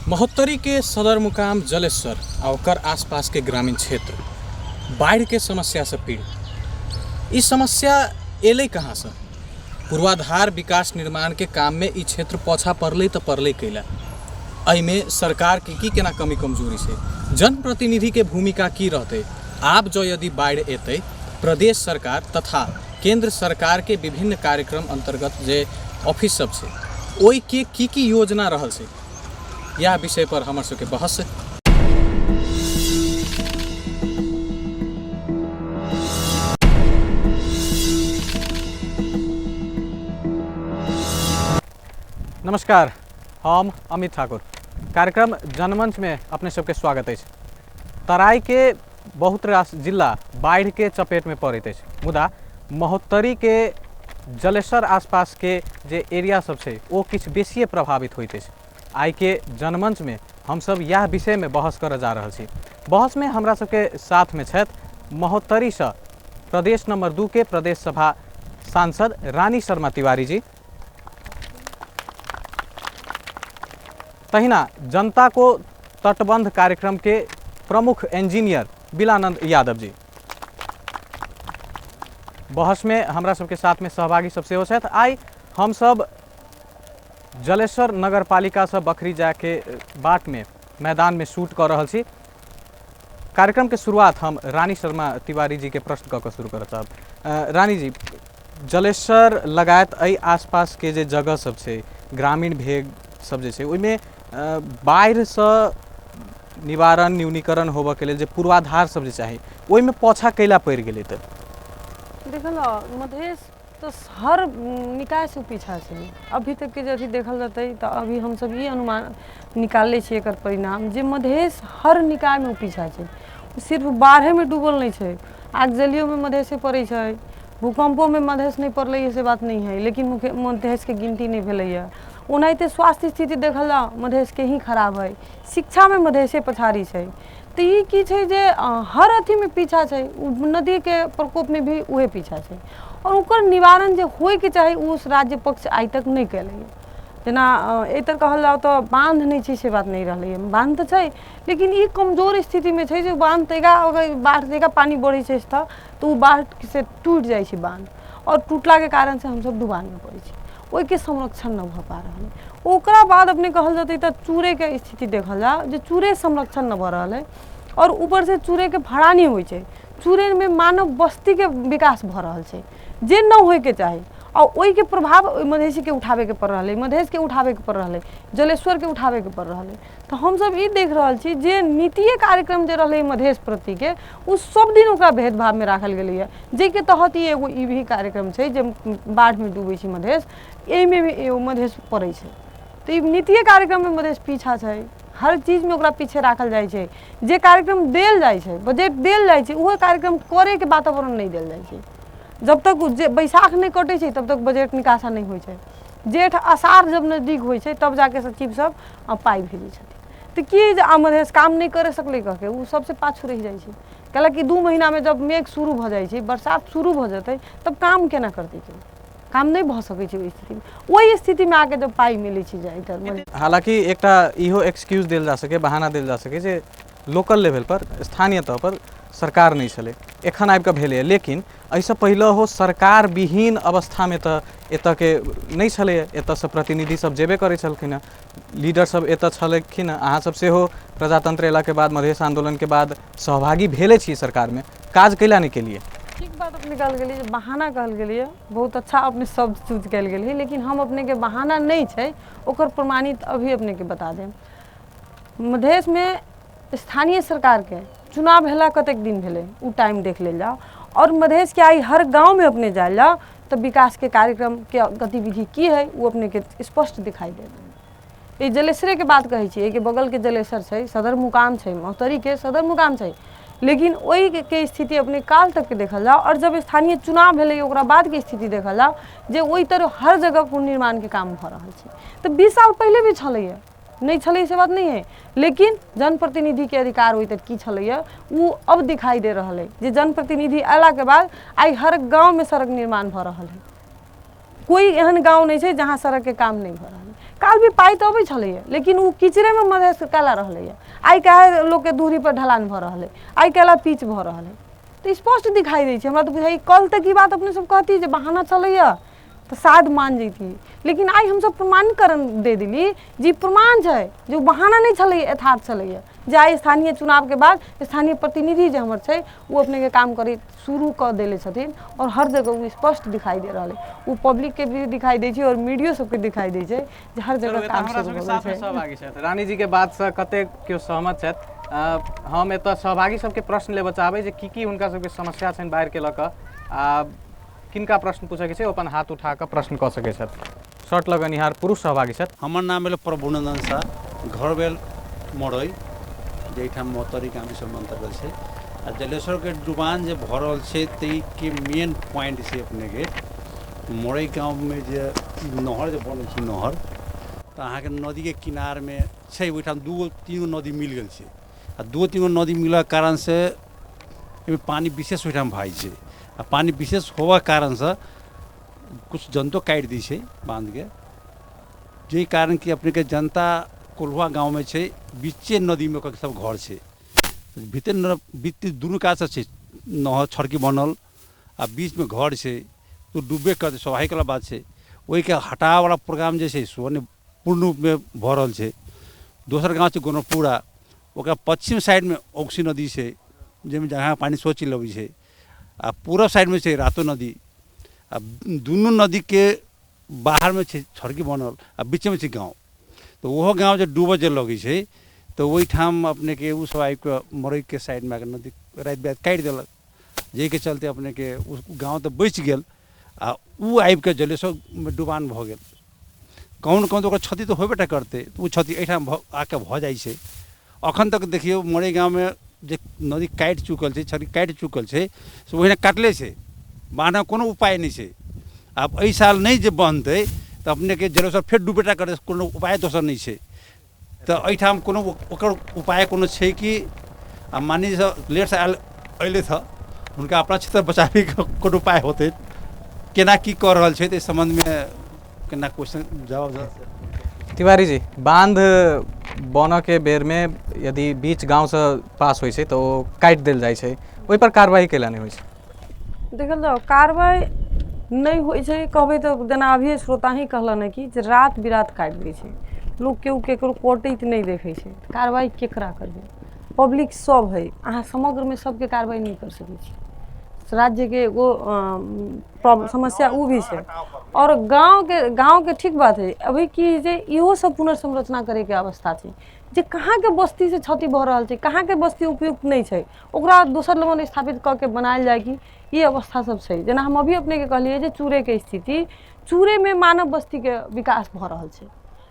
महोत्तरी के सदरमुकाम जलेश्वर आ ओकर आसपास के ग्रामीण क्षेत्र बाढ़ि के समस्या से पीड़ित। ई समस्या एलै कहाँ से? पूर्वाधार विकास निर्माण के काम में ई क्षेत्र पछा पड़लै तऽ पड़लै कैला? एहिमे सरकार के की केना कमी कमजोरी छै? जनप्रतिनिधि के भूमिका की रहतै? आब जँ यदि बाढ़ि एतै, प्रदेश सरकार तथा केंद्र सरकार के विभिन्न कार्यक्रम अंतर्गत जे ऑफिस सब छै ओहि के की की योजना रहल छै, यह विषय पर हमर सबके बहस। नमस्कार, हम अमित ठाकुर। कार्यक्रम जनमंच में अपने सबके स्वागत अछि। तराई के बहुत रास जिला बाढ़ि के चपेट में पड़ैत अछि, मुदा महोत्तरी के जलेश्वर आसपास के जे एरिया सब छै ओ किछु बेसिए प्रभावित होइत अछि। आइ के जनमंच में हमसब इएह विषय में बहस करऽ जा रहल छी। बहस में हमरा सबके साथ में छथि महोत्तरी सँ प्रदेश नंबर 2 के प्रदेश सभा सांसद रानी शर्मा तिवारी जी, तहिना जनता को तटबंध कार्यक्रम के प्रमुख इंजीनियर बिलानंद यादव जी। बहस में हमरा सबके साथ में सहभागी सब सेहो छथि। आइ हम सब जलेश्वर नगरपालिका से बखरी जाके बाट में मैदान में शूट कर रहल छी। कार्यक्रम के शुरुआत हम रानी शर्मा तिवारी जी के प्रश्न कऽ के शुरू करऽ चाहब। रानी जी, जलेश्वर लगायत एहि आसपास के जे जगह सब छै, ग्रामीण भेग सब जे छै, ओहिमे बाढ़िसँ निवारण न्यूनीकरण होबऽके लेल जे पूर्वाधार सब जे चाही ओहिमे पाछा कैला पड़ि गेलै? तऽ देखल मधेश तऽ हर निकायसँ पीछा छै अभी तकके जे अथी देखल जेतै तऽ अभी हमसब ई अनुमान निकालले छियै एकर परिणाम जे मधेश हर निकायमे पीछा छै। सिर्फ बाढ़ेमे डूबल नहि छै, आगजलियोमे मधेशे पड़ै छै, भूकम्पोमे मधेश नहि पड़लै से बात नहि है, लेकिन मधेशके गिनती नहि भेलैए। ओनाहिते स्वास्थ्य स्थिति देखल जाउ मधेशके ही खराब है, शिक्षामे मधेशे पछाड़ी छै। तऽ ई की छै जे हर अथीमे पीछा छै, ओ नदीके प्रकोपमे भी उहे पीछा छै आओर ओकर निवारण जे होइके चाही ओ राज्य पक्ष आइ तक नहि केलैए। जेना एहि तरह कहल जाउ तऽ बान्ध नहि छै से बात नहि रहलैए, बान्ध तऽ छै लेकिन ई कमजोर स्थितिमे छै जे बान्ध तनिका अगर बाढ़ि तनिका पानि बढ़ै छै तऽ ओ बाढ़िसँ टूटि जाइ छै बान्ध, आओर टूटलाके कारणसँ हमसब डुबानमे पड़ै छी, ओहिके संरक्षण नहि भऽ पा रहल है। ओकरा बाद अपने कहल जेतै तऽ चूड़ेके स्थिति देखल जाउ जे चूड़े संरक्षण नहि भऽ रहल है आओर ऊपरसँ चूड़ेके फड़ानी होइ छै, चूड़ेमे मानव बस्तीके विकास भऽ रहल छै जे नहि होइके चाही, आओर ओहिके प्रभाव मधेशीके उठाबैके पड़ि रहल है, मधेशके उठाबैके पड़ि रहल है, जलेश्वरके उठाबैके पड़ि रहल है। तऽ हमसब ई देख रहल छी जे नीतिए कार्यक्रम जे रहलै मधेश प्रतिके ओ सब दिन ओकरा भेदभावमे राखल गेलैए, जाहिके तहत ई एगो ई भी कार्यक्रम छै जे बाढ़िमे डूबै छै मधेश, एहिमे भी एगो मधेश पड़ै छै। तऽ ई नीतिए कार्यक्रममे मधेश पीछा छै, हर चीजमे ओकरा पीछे राखल जाइ छै। जे कार्यक्रम देल जाइ छै, बजट देल जाइ छै, ओहो कार्यक्रम करैके वातावरण नहि देल जाइ छै। जब तक जे बैसाख नहि कटै छै तब तक बजट निकासा नहि होइ छै, जेठ आषाढ़ जब नजदीक होइ छै तब जाके सचिव सब पाइ भेजै छथिन। तऽ की जे मधेश काम नहि करि सकलै कहके ओ सबसँ पाछू रहि जाइ छै, कैलाकि 2 महीनामे जब मेघ शुरू भऽ जाइ छै, बरसात शुरू भऽ जेतै तब काम केना करतै केओ? काम नहि भऽ सकै छै ओहि स्थितिमे। ओहि स्थितिमे आके जब पाइ मिलै छै जाहि। हालाँकि एकटा इहो एक्सक्यूज देल जा सकै, बहाना देल जा सकै जे लोकल लेवल पर स्थानीय तौर पर सरकार नहि छलै, एखन आबिकऽ भेलैए, लेकिन एहिसँ पहिलहो सरकार विहीन अवस्थामे तऽ एतऽके नहि छलैए। एतऽसँ प्रतिनिधि सब जेबे करै छलखिन हँ, लीडर सब एतऽ छलखिन हँ। अहाँ सब सेहो प्रजातंत्र अयलाके बाद मधेश आन्दोलनके बाद सहभागी भेले छी सरकारमे, काज कैला नहि केलियै? ठीक बात अपने कहल गेलियै जे बहाना कहल गेलियै, बहुत अच्छा अपने शब्द चूज कयल गेल है, लेकिन हम अपनेके बहाना नहि छै ओकर प्रमाणित अभी अपनेके बता देब। मधेशमे स्थानीय सरकारके चुनाव भेला कतेक दिन भेलै ओ टाइम देख लेल जाउ, आओर मधेशके आइ हर गाँवमे अपने जायल जाउ तऽ विकासके कार्यक्रमके गतिविधि की है ओ अपनेके स्पष्ट दिखाई देत। ई जलेसरेके बात कहै छी, एहिके बगलके जलेसर छै, सदर मुकाम छै, महोत्तरीके सदर मुकाम छै, लेकिन ओहिके स्थिति अपने काल तकके देखल जाउ आओर जब स्थानीय चुनाव भेलै ओकरा बादके स्थिति देखल जाउ जे ओहि तरह हर जगह पुनर्निर्माणके काम भऽ रहल छै। तऽ 20 साल पहिले भी छलैए, नहि छलै से बात नहि है, लेकिन जनप्रतिनिधिके अधिकार ओहि तक की छलैए ओ अब दिखाई दे रहल है जे जनप्रतिनिधि अयलाके बाद आइ हर गाँवमे सड़क निर्माण भऽ रहल है। कोइ एहन गाँव नहि छै जहाँ सड़कके काम नहि भऽ रहल। काल्हि भी पाइ तऽ अबै छलैए, लेकिन ओ कीचड़ेमे मधेश कैला रहलैए? आइ काल्हि लोकके दूरीपर ढलान भऽ रहल है, आइ कैला पीच भऽ रहल है? तऽ स्पष्ट दिखाई दै छै। हमरा तऽ बुझाइ कल तक ई बात अपने सब कहती जे बहाना चलैए तऽ शायद मान जैती, लेकिन आइ हमसब प्रमाणीकरण दे देली जे प्रमाण छै जे ओ बहाना नहि छलैए, यथार्थ छलैए। जे आइ स्थानीय चुनावके बाद स्थानीय प्रतिनिधि जे हमर छै ओ अपनेके काम करै शुरू कऽ देले छथिन आओर हर जगह ओ स्पष्ट दिखाई दे रहल है। ओ पब्लिकके भी दिखाई दै छै आओर मीडियो सबके दिखाई दै छै जे हर जगह काम शुरू भऽ गेल छै। सहभागी छथि, रानी जी के बात से कतेक केओ सहमत छथि? हम एतऽ सहभागी सबके प्रश्न लेबऽ चाहबै जे की की हुनका सबके समस्या छनि बाढ़िके लऽ कऽ, आ किनका प्रश्न पूछैके छै ओ अपन हाथ उठा कऽ प्रश्न कऽ सकै छथि। शर्ट लगनिहार पुरुष सहभागी छथि। हमर नाम भेल प्रभुनंदन शाह, घर भेल मरई, जाहिठाम महोत्तरी गाम सब अन्तर्गत छै। आ जलेश्वरके डुबान जे भऽ रहल छै ताहिके मेन पॉइंट छै अपनेके मरई गाँवमे जे नहर जे बनै छै, नहर तऽ अहाँके नदीके किनारमे छै। ओहिठाम दूगो तीन गो नदी मिल गेल छै आ दूगो तीन गो नदी मिललाके कारणसँ एहिमे पानि विशेष ओहिठाम भऽ जाइ छै। आ पानि विशेष होबाक कारणसँ कुछ जनतो काटि दै छै बाँधके, जाहि कारण कि अपनेके जनता कोल्हुआ गाँवमे छै, बीचे नदीमे ओकर सब घर छै, भीतर न बीच दुनू कातसँ छै नहर छड़की बनल आ बीचमे घर छै, तऽ डूबबे करतै, स्वाभाविक वला बात छै। ओहिके हटाबऽवला प्रोग्राम जे छै सेहो नहि पूर्ण रूपमे भऽ रहल छै। दोसर गाँव छै गोनरपुरा, ओकरा पश्चिम साइडमे औक्सी नदी छै जाहिमे जहाँ पानि सेहो चलि अबै छै, आ पूरब साइडमे छै रातो नदी, आ दुनू नदीके बाहरमे छै छड़की बनल आ बीचमे छै गाँव। तऽ ओहो गाँव जे डूबऽ जे लगै छै तऽ ओहिठाम अपनेके ओसब आबिकऽ मरैके साइडमे आबिकऽ नदी राति बिराति काटि देलक, जाहिके चलते अपनेके ओ गाँव तऽ बचि गेल आ ओ आबिकऽ जलेश्वरमे डुबान भऽ गेल। कहूँ ने कहूँ तऽ ओकर क्षति तऽ होबे टा करतै, तऽ ओ क्षति एहिठाम भऽ आके भऽ जाइ छै। अखन तक देखियौ मरै गाँवमे जे नदी काटि चुकल छै, छड़ी काटि चुकल छै, से ओहिना काटले छै, बान्हक कोनो उपाय नहि छै। आब एहि साल नहि जे बन्हतै तऽ अपनेके जलेश्वर फेर डूबे टा करतै, कोनो उपाय दोसर नहि छै। तऽ एहिठाम कोनो ओकर उपाय कोनो छै कि? आ मानि लेटसँ आयल अयलथि हँ, हुनका अपना क्षेत्र बचाबैके कोनो उपाय होतै? केना की कऽ रहल छै एहि सम्बन्धमे केना क्वेश्चन जवाब? तिवारी जी, बांध बनऽ के बेरमे यदि बीच गाँवसँ पास होइ छै तऽ ओ काटि देल जाइ छै, ओहिपर कार्रवाई कैला नहि होइ छै? देखल जाउ, कार्रवाई नहि होइ छै कहबै तऽ जेना अभिये श्रोता ही कहलनि कि जे राति बिराति काटि दै छै, लोक केओ केकरो कटैत नहि देखै छै, कार्रवाई केकरा करबै? पब्लिक सब है, अहाँ समग्रमे सबके कार्रवाई नहि कर सकै छी। राज्यके एगो समस्या ओ भी छै आओर गाँवके ठीक बात है। अभी की जे इहो सब पुनर्संरचना करैके अवस्था छै जे कहाँके बस्तीसँ क्षति भऽ रहल छै, कहाँके बस्ती उपयुक्त नहि छै, ओकरा दोसर लगन स्थापित कऽ के बनायल जाय कि ई अवस्था सब छै। जेना हम अभी अपनेके कहलियै जे चूरेके स्थिति, चूरेमे मानव बस्तीके विकास भऽ रहल छै,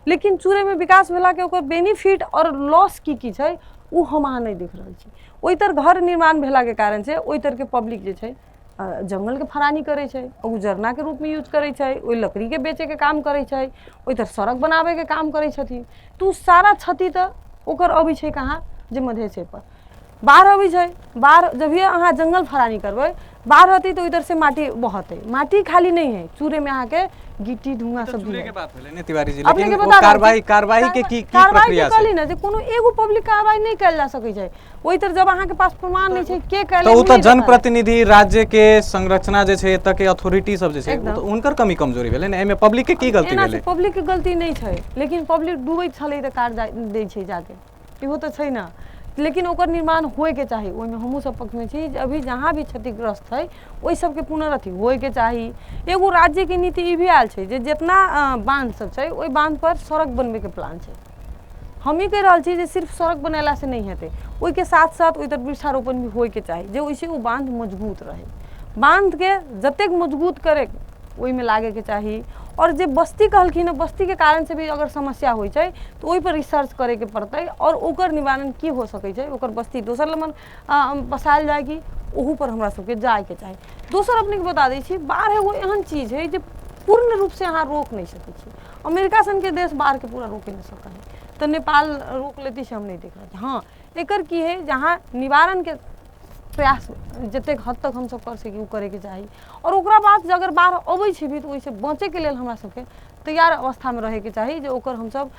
लेकिन चूरेमे विकास भेलाके ओकर बेनिफिट आओर लॉस की की छै ओ हम अहाँ नहि देख रहल छी। ओहि तर घर निर्माण भेलाके कारण से ओहि तरके पब्लिक जे छै जङ्गलके फड़ानी करै छै, ओ जरनाके रूपमे यूज करै छै, ओहि लकड़ीके बेचैके काम करै छै, ओहि तर सड़क बनाबैके काम करै छथिन। तऽ ओ सारा क्षति तऽ ओकर अबै छै कहाँ? जे मधेशेपर बाढ़ि अबै छै। बाढ़ि जभिए अहाँ जङ्गल फड़ानी करबै, बाढ़ि अतै तऽ ओहि से माटी बहतै, माटी खाली नहि है, चूरेमे अहाँके गिट्टी ढूंगा सब भी चूरे है। के बात भेलै ने तिवारी जी, अपने लेकिन के ओ बता रहल छी। कार्रवाई कार्रवाई के की की कार्रवाई प्रक्रिया के कहली छै? ने जे कोनो एगो पब्लिक कार्रवाई नहि कयल जा सकै छै ओहि तर, जब अहाँके पास प्रमाण नहि छै के कयल। तऽ ओ तऽ जनप्रतिनिधि, राज्य के संरचना जे छै, एतऽ के अथॉरिटी सब जे छै, ओ तऽ हुनकर कमी कमजोरी भेलै ने, एहिमे पब्लिक के की गलती एना भेलै? छै, पब्लिक के गलती नहि छै, लेकिन पब्लिक डूबैत छलै तऽ काट दै छै जाके, इहो तऽ छै ने। लेकिन ओकर निर्माण होइके चाही, ओहिमे हमहूँ सब पक्षमे छी जे अभी जहाँ भी क्षतिग्रस्त है ओहि सबके पुनरअथी होइके चाही। एगो राज्यके नीति ई भी आयल छै जे जितना बांध सब छै ओहि बांध पर सड़क बनबैके प्लान छै। हम ई कहि रहल छी जे सिर्फ सड़क बनेलासँ नहि हेतै, ओहिके साथ साथ ओहि तरफ वृक्षारोपण भी होइके चाही जे ओहिसँ ओ बांध मजबूत रहै। बांधके जतेक मजबूत करे ओहिमे लागैके चाही। आओर जे बस्ती कहलखिन हँ, बस्तीके कारणसँ भी अगर समस्या होइ छै तऽ ओहिपर रिसर्च करैके पड़तै आओर ओकर निवारण की हो सकै छै, ओकर बस्ती दोसर लगन बसायल जाय कि ओहूपर हमरा सबके जाइके चाही। दोसर अपनेके बता दै छी, बाढ़ि एगो एहन चीज है जे पूर्ण रूपसँ अहाँ रोक नहि सकै छी। अमेरिका सनके देश बाढ़िके पूरा रोके नहि सकै है, तऽ नेपाल रोक लेती से हम नहि देख रहल छी। हँ, एकर की है, जहाँ निवारणके प्रयास जतेक हद तक हमसब कर सकी ओ करैके चाही। आओर ओकरा बाद जे अगर बाढ़ि अबै छै भी तऽ ओहिसँ बचैके लेल हमरा सबके तैयार अवस्थामे रहैके चाही जे ओकर हमसब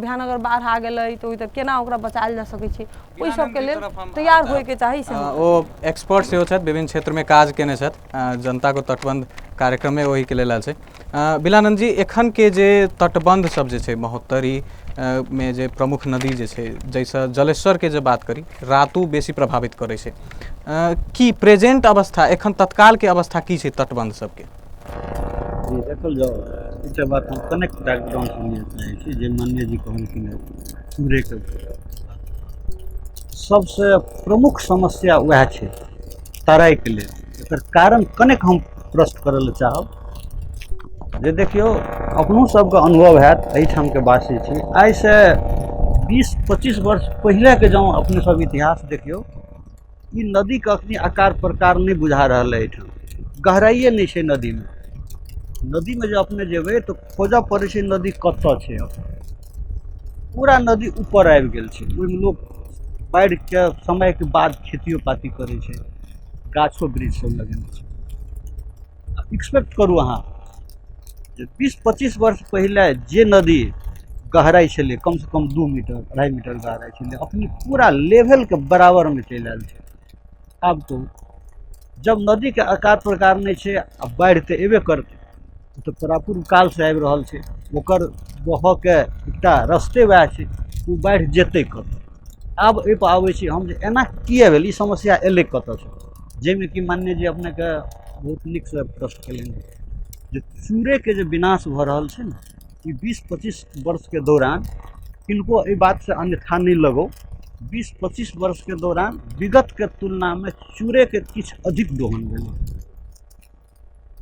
बिहान अगर बाढ़ि आ गेलै तऽ ओहि तऽ केना ओकरा बचायल जा सकै छै, ओहि सबके लेल तैयार होइके चाही। से ओ एक्सपर्ट सेहो छथि, विभिन्न क्षेत्रमे काज केने छथि, जनताको तटबन्ध कार्यक्रममे ओहिके लेल आयल छै। बिलानंद जी, एखन के जे तटबंध सब जे छै महोत्तरी मे जे प्रमुख नदी जे छै, जाहिसँ जलेश्वरके जे बात करी, रातू बेसी प्रभावित करै छै, की प्रेजेंट अवस्था एखन तत्कालके अवस्था की छै तटबंध सबके? जी देखल जाउ, एकटा बात हम कनेक्ट बैकग्राउंड सुनय चाहै छी जे मान्य जी कहलखिन हेँ चूड़ेके सबसँ प्रमुख समस्या वएह छै तराइके लेल। एकर कारण कनेक हम प्रश्न करय लए चाहब जे देखियौ अपनो सबके अनुभव हैत, एहिठामके वासी छी, आइसँ 20-25 वर्ष पहिलेके जँ अपने सब इतिहास देखियौ, ई नदीके अखनी आकार प्रकार नहि बुझा रहल है, एहिठाम गहराइए नहि छै नदीमे। नदीमे जे अपने जेबै तऽ खोजऽ पड़ै छै नदी कतऽ छै, पूरा नदी ऊपर आबि गेल छै। ओहिमे लोक बाढ़िके समयके बाद खेतियो पाती करै छै, गाछो वृक्ष सब लगेने छै। एक्सपेक्ट करू अहाँ जे 20-25 वर्ष पहिले जे नदी गहराइ छलै कमसँ कम 2 मीटर 2.5 मीटर गहराइ छलै, अपने पूरा लेवलके बराबरमे चलि आयल छै। आब कहू जब नदीके आकार प्रकार नहि छै आ बाढ़ि तऽ एबे करतै, तऽ प्रापूर्व कालसँ आबि रहल छै, ओकर बहऽके एकटा रस्ते वएह छै, ओ बाढ़ि जेतै कतऽ? आब एहिपर आबै छी हम जे एना किए भेल, ई समस्या एलै कतऽसँ, जाहिमे कि मान्य जी अपनेके बहुत नीकसँ प्रश्न केलनि जे चूड़ेके जे विनाश भऽ रहल छै ने, ई 20-25 वर्षके दौरान किनको एहि बातसँ अन्यथा नहि लगौ, 20-25 वर्षके दौरान विगतके तुलनामे चूड़ेके किछु अधिक दोहन भेलै।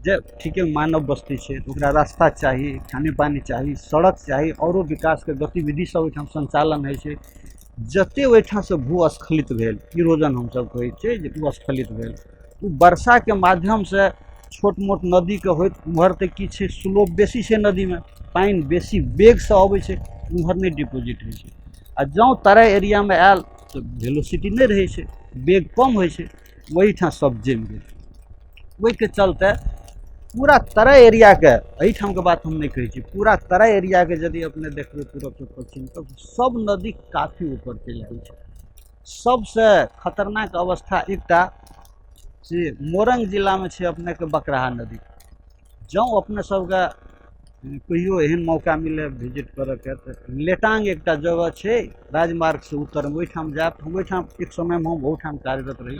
जे ठीके मानव बस्ती छै, ओकरा रास्ता चाही, खाने पानी चाही, सड़क चाही, औरो विकासके गतिविधि सब ओहिठाम संचालन होइ छै। जते ओहिठामसँ भूस्खलित भेल, इरोजन हमसब कहै छियै जे भूस्खलित भेल, ओ वर्षाके माध्यमसँ छोट मोट नदीके होइत उम्हर तऽ की छै, स्लोप बेसी छै नदीमे, पानि बेसी वेगसँ अबै छै, उम्हर नहि डिपोजिट होइ छै। आ जँ तराइ एरियामे आयल तऽ वेलोसिटी नहि रहै छै, वेग कम होइ छै, ओहिठाम सब जमि गेल। ओहिके चलते पूरा तराइ एरियाके, एहिठामके बात हम नहि कहै छी, पूरा तराइ एरियाके यदि अपने देखबै पूरबसँ पश्चिम तक सब नदी काफी ऊपर चलि आयल छै। सबसँ खतरनाक अवस्था एकटा से मोरंग जिलामे छै अपनेके बकराहा नदी। जँ अपने सबके कहियो एहन मौका मिले विजिट करऽके तऽ लेटांग एकटा जगह छै राजमार्गसँ उत्तरमे, ओहिठाम जायब। हम ओहिठाम एक समयमे हम ओहिठाम कार्यरत रही।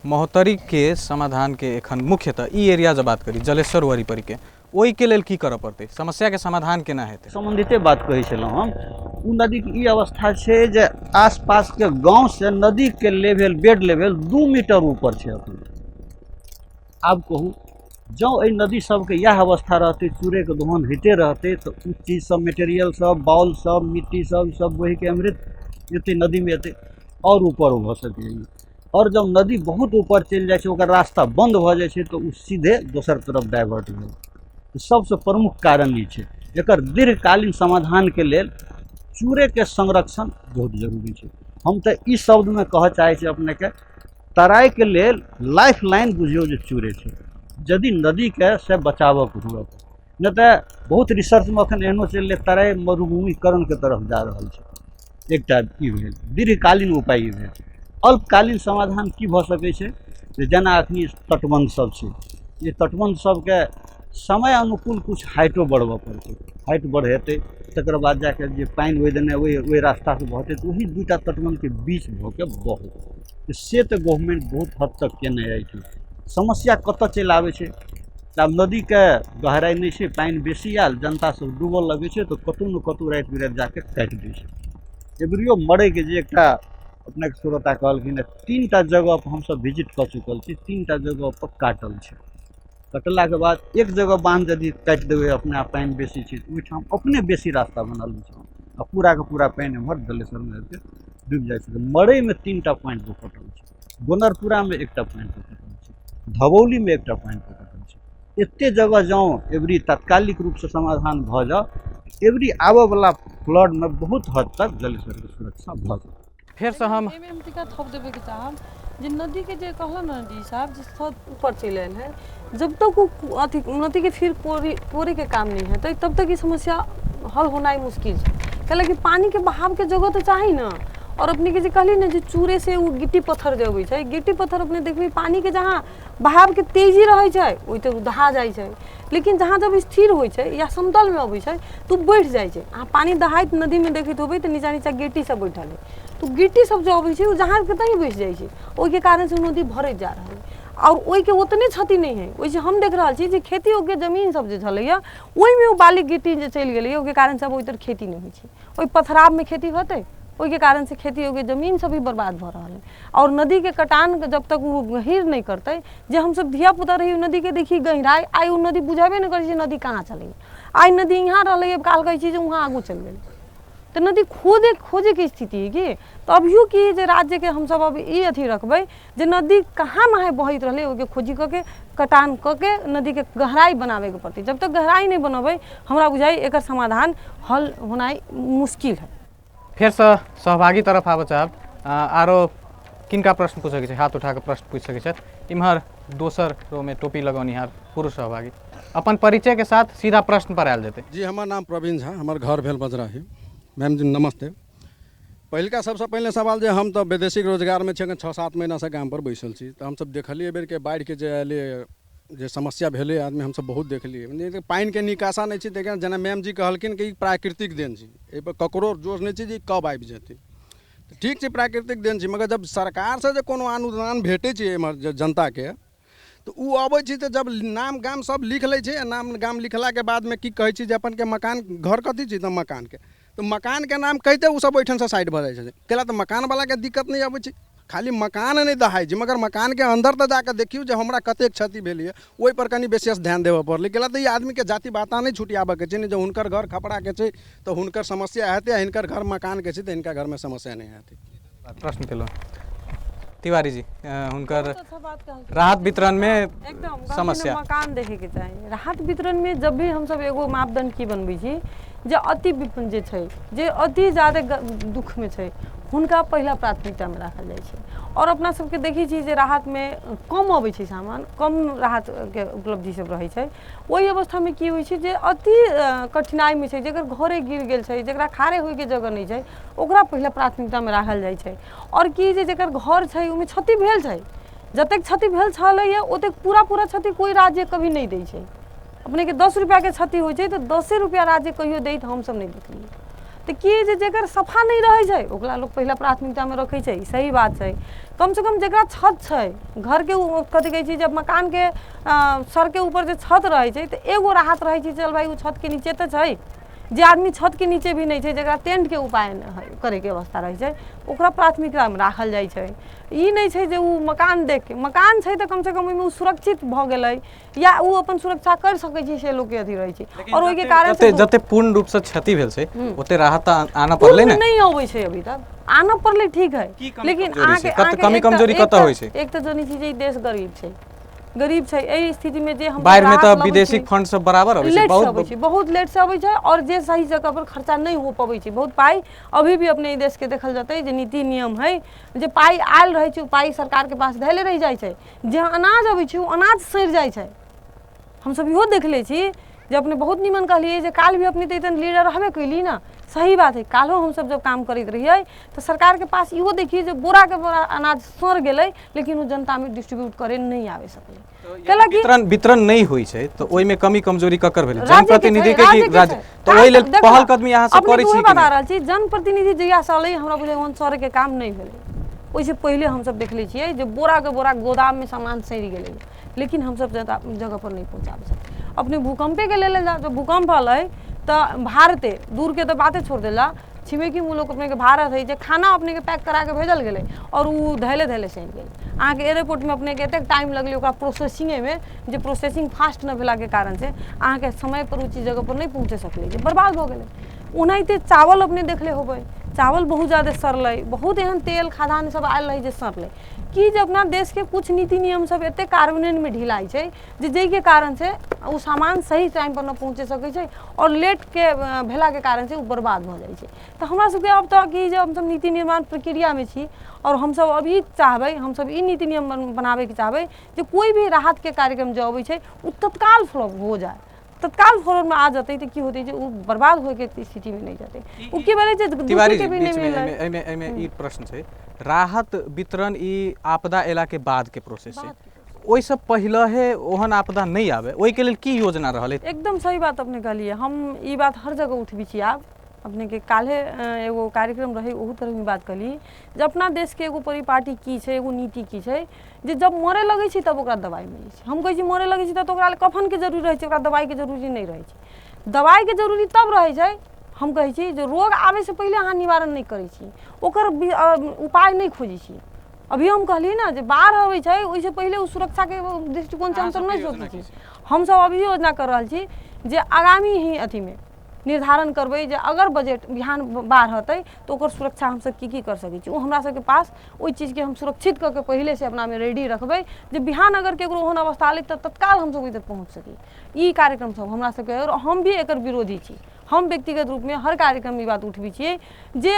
महोत्तरीके समाधानके एखन मुख्यतः ई एरिया जब बात करी जलेश्वर वरिपरिके, ओहिके लेल की करऽ पड़तै, समस्याके समाधान केना हेतै? सम्बन्धिते बात कहै छलहुँ हम। ओ नदीके ई अवस्था छै जे आसपासके गाँवसँ नदीके लेवल, बेड लेवल 2 मीटर ऊपर छै अखन। आब कहू जँ एहि नदी सबके इएह अवस्था रहतै, चूड़ेके दोहन होइते रहतै, तऽ ओ चीज सब, मटेरियल सब, बाउल सब, मिट्टी सब, सब बहिके अमृत एतै नदीमे एतै आओर ऊपर भऽ सकैए। आओर जब नदी बहुत ऊपर चलि जाइ छै, ओकर रास्ता बन्द भऽ जाइ छै, तऽ ओ सीधे दोसर तरफ डाइवर्ट भेल। सबसँ प्रमुख कारण ई छै। एकर दीर्घकालीन समाधानके लेल चूड़ेके संरक्षण बहुत जरूरी छै। हम तऽ ई शब्दमे कहऽ चाहै छी अपनेके, तराइके लेल लाइफ लाइन बुझियौ जे चूड़े छै, यदि नदीके से बचाबऽके हुए। नहि तऽ बहुत रिसर्चमे एखन एहनो चललै तराइ मरुभूमिकरणके तरफ जा रहल छै। एकटा ई भेल दीर्घकालीन उपाय, ई भेल। अल्पकालीन समाधान की भऽ सकै छै, जे जेना अखनी तटबन्ध सब छै, जे तटबन्ध सबके समय अनुकूल किछु हाइटो बढ़बऽ पड़तै, हाइट बढ़ेतै तकर बाद जाके जे पानि ओहि देने ओहि रास्तासँ बहतै तऽ ओही 2टा तटबन्धके बीच भऽ के बहतै। से तऽ गवर्नमेंट बहुत हद तक केने अछि। समस्या कतऽ चलि आबै छै, आब नदीके गहराइ नहि छै, पानि बेसी आयल, जनता सब डूबऽ लगै छै, तऽ कतहु ने कतहु राति बिराति जाके काटि दै छै। एबरियो मरैके जे एकटा अपनेके श्रोता कहलखिन, 3टा जगह पर हमसब विजिट कऽ चुकल छी, 3टा जगह पर काटल छै। कटलाके बाद एक जगह बान्ध यदि काटि देबै अपने आप पानि बेसी छै तऽ ओहिठाम अपने बेसी रास्ता बनल छै आ पूराके पूरा पानि एम्हर जलेश्वरमे आबिके डूबि जाइ छै। मरैमे 3टा पॉइंट पर कटल छै, गोनरपुरामे 1टा पॉइंट पर कटल छै, धबौलीमे 1टा पॉइंट पर कटल छै। एते जगह जँ एवरी तात्कालिक रूपसँ समाधान भऽ जाउ, एवरी आबऽवला फ्लडमे बहुत हद तक जलेश्वरके सुरक्षा भऽ जायत। फेरसँ हम एहिमे हम टीका थप देबैके चाहब जे नदीके जे कहलहुँ ने जी साहब जे सब ऊपर चलि आयल है, जब तक ओ अथी नदीके फिर कोड़ैके काम नहि हेतै तब तक ई समस्या हल होनाइ मुश्किल छै। कैलाकि पानिके बहावके जगह तऽ चाही ने। और अपनेके जे कहली ने जे चूरे से ओ गिट्टी पत्थर जे अबै छै, गिट्टी पत्थर अपने देखबै पानिके जहाँ बहावके तेजी रहै छै ओहि तऽ दहा जाइ छै, लेकिन जहाँ जब स्थिर होइ छै या समतलमे अबै छै तऽ ओ बढ़ि जाइ छै। अहाँ पानि दहाइत नदीमे देखैत होबै तऽ नीचा नीचा गिट्टी सब बैठल है, तऽ गिट्टी सब जे अबै छै ओ जहाँके तहीं बैस जाइ छै, ओहिके कारणसँ ओ नदी भरैत जा रहल है और ओहिके ओतने क्षति नहि है। ओहिसँ हम देख रहल छी जे खेती योग्य जमीन सब जे छलैया ओहिमे ओ बाली गिट्टी जे चलि गेलैया ओहिके कारणसँ आब ओहि तर खेती नहि होइ छै, ओहि पथरावमे खेती होतै, ओहिके कारणसँ खेती योग्य जमीन सब भी बर्बाद भऽ रहल है। और नदीके कटान जब तक ओ गहीर नहि करतै, जे हमसब धियापुता रही ओ नदीके देखी गहिराइ, आइ ओ नदी बुझेबे नहि करै छै नदी कहाँ चलैया, आइ नदी यहाँ रहलैया काल्हि कहै छी जे वहाँ आगू चलि गेलै, तऽ नदी खोजेके स्थिति है कि। तऽ अभियो की जे राज्यके हमसब अब ई अथी रखबै जे नदी कहाँ माहे बहैत रहलै ओहिके खोजी कऽ के कटान कऽ के नदीके गहराइ बनाबैके पड़तै। जब तक गहराइ नहि बनबै हमरा बुझाइ एकर समाधान हल होनाइ मुश्किल है। फेरसँ सहभागी तरफ आबऽ चाहब, आरो किनका प्रश्न पूछैके छै, हाथ उठा कऽ प्रश्न पूछि सकै छथि। इम्हर दोसर रोमे टोपी लगौनिहार पुरुष सहभागी अपन परिचयके साथ सीधा प्रश्न पर आयल जेतै। जी, हमर नाम प्रवीण झा, हमर घर भेल बजराही। मैम जी नमस्ते। पहिलका सबसँ पहिले सवाल जे हम तऽ वैदेशिक रोजगारमे छी, एखन 6-7 महीनासँ गामपर बैसल छी, तऽ हमसब देखलियै बेरके बाढ़िके जे अयलै जे समस्या भेलै आदमी हमसब बहुत देखलियै, मने पानिके निकासा नहि छै। देखियौ जेना मैम जी कहलखिन कि ई प्राकृतिक देन छै, एहिपर ककरो जोश नहि छै जे कब आबि जेतै, ठीक छै प्राकृतिक देन छै, मगर जब सरकारसँ जे कोनो अनुदान भेटै छै एम्हर जे जनताके, तऽ ओ अबै छै तऽ जब नाम गाम सब लिख लै छै, नाम गाम लिखलाके बादमे की कहै छै जे अपनके मकान घर कथी छै, तऽ मकानके, तऽ मकानके नाम कहिते ओसब ओहिठामसँ साइड भऽ जाइ छथिन। कैला तऽ मकानवलाके दिक्कत नहि अबै छै, खाली मकान नहि दहाइ छै, मगर मकानके अन्दर तऽ जाकऽ देखियौ जे हमरा कतेक क्षति भेल यऽ, ओहिपर कनि विशेष ध्यान देबऽ पड़लै। कैला तऽ ई आदमीके जाति बाता नहि छुटियाबऽके छै ने, जे हुनकर घर खपड़ाके छै तऽ हुनकर समस्या हेतै, आ हिनकर घर मकानके छै तऽ हिनका घरमे समस्या नहि हेतै। प्रश्न केलहुँ तिवारी जी, हुनकर राहत वितरण में एकदम समस्या। मकान देखे के चाही। राहत वितरण में जब भी हमसब एगो मापदंड की बनबै छी जे अति विपन्न जे छै, जे अति ज्यादा दुख में छै, हुनका पहिला प्राथमिकता में राखल जाइ छै। और अपना सबके देखै छी जे राहत में कम अबै छै सामान, कम राहत के उपलब्धि सब रहै छै। ओहि अवस्था में की होइ छै जे अति कठिनाई में छै, जकर घरे गिर गेल छै, जकरा खाड़े होइके जगह नहि छै, ओकरा पहिला प्राथमिकता में राखल जाइ छै। और की जे जकर घर छै ओहिमे क्षति भेल छै, जतेक क्षति भेल छलैए ओतेक पूरा पूरा क्षति कोइ राज्य कभी नहि दै छै। अपनेके 10 रुपैआके क्षति होइ छै तऽ 10 रुपैआ राज्य कहियो दैत हमसब नहि देखलियै। तऽ की जे जकर सफा नहि रहै छै ओकरा लोक पहिला प्राथमिकतामे रखै छै, ई सही बात छै। कमसँ कम जकरा छत छै घरके, कथी कहै छै, जब मकानके सरके ऊपर जे छत रहै छै तऽ एगो राहत रहै छै, चल भाइ ओ छतके नीचे तऽ छै। जे आदमी छतके नीचे भी नहि छै, जकरा टेंटके उपाय करैके अवस्था रहै छै, ओकरा प्राथमिकतामे राखल जाइ छै। ई नहि छै जे ओ मकान देखके, मकान छै तऽ कमसँ कम ओहिमे ओ सुरक्षित भऽ गेलै या ओ अपन सुरक्षा कर सकै छै, से लोकके अथी रहै छै। और ओहिके कारण से जते पूर्ण रूपसँ क्षति भेल छै ओते राहत आनऽ पड़लै ने, नहि अबै छै अभी तक, आनऽ पड़लै ठीक है, लेकिन अहाँके कमी कमजोरी कतऽ होइ छै? एक तऽ जनी छी जे ई देश गरीब छै, गरीब छै, एहि स्थितिमे जे हम बाढ़िमे तऽ विदेशी फंड सब बराबर अबै छै, बहुत अबै छै, बहुत लेट से अबै छै, और जे सही जगह पर खर्चा नहि हो पबै छै। बहुत पाइ अभी भी अपने देश के देखल जेतै जे नीति नियम है, जे पाइ आयल रहै छै ओ पाइ सरकारके पास धैले रहि जाइ छै, जे अनाज अबै छै ओ अनाज सड़ि जाइ छै। हमसब इहो देख लै छी जे अपने बहुत निमन कहलियै जे काल्हि भी अपने तऽ एतन लीडर रहबे कैली ने, सही बात है। काल्हो हमसब जब काम करैत रहियै तऽ सरकारके पास इहो देखियै जे बोराके बोरा अनाज सड़ गेलै, लेकिन ओ जनतामे डिस्ट्रीब्यूट करे नहि आबि सकलै। कैलाकि वितरण नहि होइ छै तऽ ओहिमे कमी कमजोरी ककर भेलै? जनप्रतिनिधि के कि राज्य? तऽ ओहि लेल पहल कदमी अहाँ सब करै छी? बता रहल छी, जनप्रतिनिधि जहिया से अलै हमरा बुझाइ ओहन सड़के काम नहि भेलै। ओहिसँ पहिले हमसब देखले छियै जे बोराके बोरा गोदाममे सामान सड़ि गेलै, लेकिन हमसब जगह पर नहि पहुँचाबै सकलै। अपने भूकम्पेके लेल जाउ, जब भूकम्प अलै तऽ भारते दूरके तऽ बाते छोड़ देला, छिमेकी मुलुक अपनेके भारत है जे खाना अपनेके पैक कराके भेजल गेलै और ओ धैले धैले सड़ि गेलै। अहाँके एयरपोर्टमे अपनेके एतेक टाइम लगलै ओकरा प्रोसेसिंगेमे, जे प्रोसेसिंग फास्ट नहि भेलाके कारण से अहाँके समय पर ओ चीज जगह पर नहि पहुँचे सकलै, जे बर्बाद भऽ गेलै। ओनाहिते चावल अपने देखले होबै, चावल बहुत ज़्यादा सड़लै, बहुत एहन तेल खाद्यान्न सब आयल रहै जे सड़लै। कि जे अपना देशके कुछ नीति नियम सब एतेक कार्यान्वयनमे ढिलाइ छै जे जाहिके कारणसँ ओ सामान सही टाइमपर नहि पहुँच सकै छै आओर लेटके भेलाके कारणसँ ओ बर्बाद भऽ जाइ छै। तऽ हमरा सबके अब तऽ कि जे हमसब नीति निर्माण प्रक्रियामे छी आओर हमसब अब ई चाहबै, हमसब ई नीति नियम बनाबैके चाहबै जे कोइ भी राहतके कार्यक्रम जे अबै छै ओ तत्काल फ्लॉप हो जाए, तत्काल फॉर्म आ जेतै तऽ की होतै जे ओ बर्बाद होइके स्थितिमे नहि जेतै। ओ की भेलै जे तिवारी दोसरके जी भी नहि बीचमे मिललै। एहिमे एहिमे ई प्रश्न छै, राहत वितरण ई आपदा अयलाके बादके प्रोसेस छै, ओहिसँ पहिले ओहन आपदा नहि आबै ओहिके लेल की योजना रहलै? एकदम सही बात अपने कहलियै, हम ई बात हर जगह उठबै छी। आब अपनेके काल्हे एगो कार्यक्रम रहै ओहू तरहके बात कहली जे अपना देशके एगो परिपाटी की छै, एगो नीति की छै जे जब मरे लगै छै तब ओकरा दबाइ मिलै छै। हम कहै छी मरे लगै छै तब ओकरा कफनके जरूरी रहै छै, ओकरा दबाइके जरूरी नहि रहै छै। दबाइके जरूरी तब रहै छै, हम कहै छी जे रोग आबैसँ पहिले अहाँ निवारण नहि करै छी, ओकर उपाय नहि खोजै छी। अभी हम कहली ने जे बाढ़ि अबै छै ओहिसँ पहिले ओ सुरक्षाके दृष्टिकोणसँ हमसब नहि सोचै छी। हमसब अभी योजना कर रहल छी जे आगामी ही अथीमे निर्धारण करबै जे अगर बजट बिहान बाढ़ि हेतै तऽ ओकर सुरक्षा हमसब की की कर सकै छी। ओ हमरा सबके पास ओहि चीजके हम सुरक्षित कऽ के पहिलेसँ अपनामे रेडी रखबै जे बिहान अगर केकरो ओहन अवस्था एलै तऽ तत्काल हमसब ओहि तक पहुँच सकी। ई कार्यक्रम सब हमरा सबके, और हम भी एकर विरोधी छी। हम व्यक्तिगत रूपमे हर कार्यक्रममे ई बात उठबै छियै जे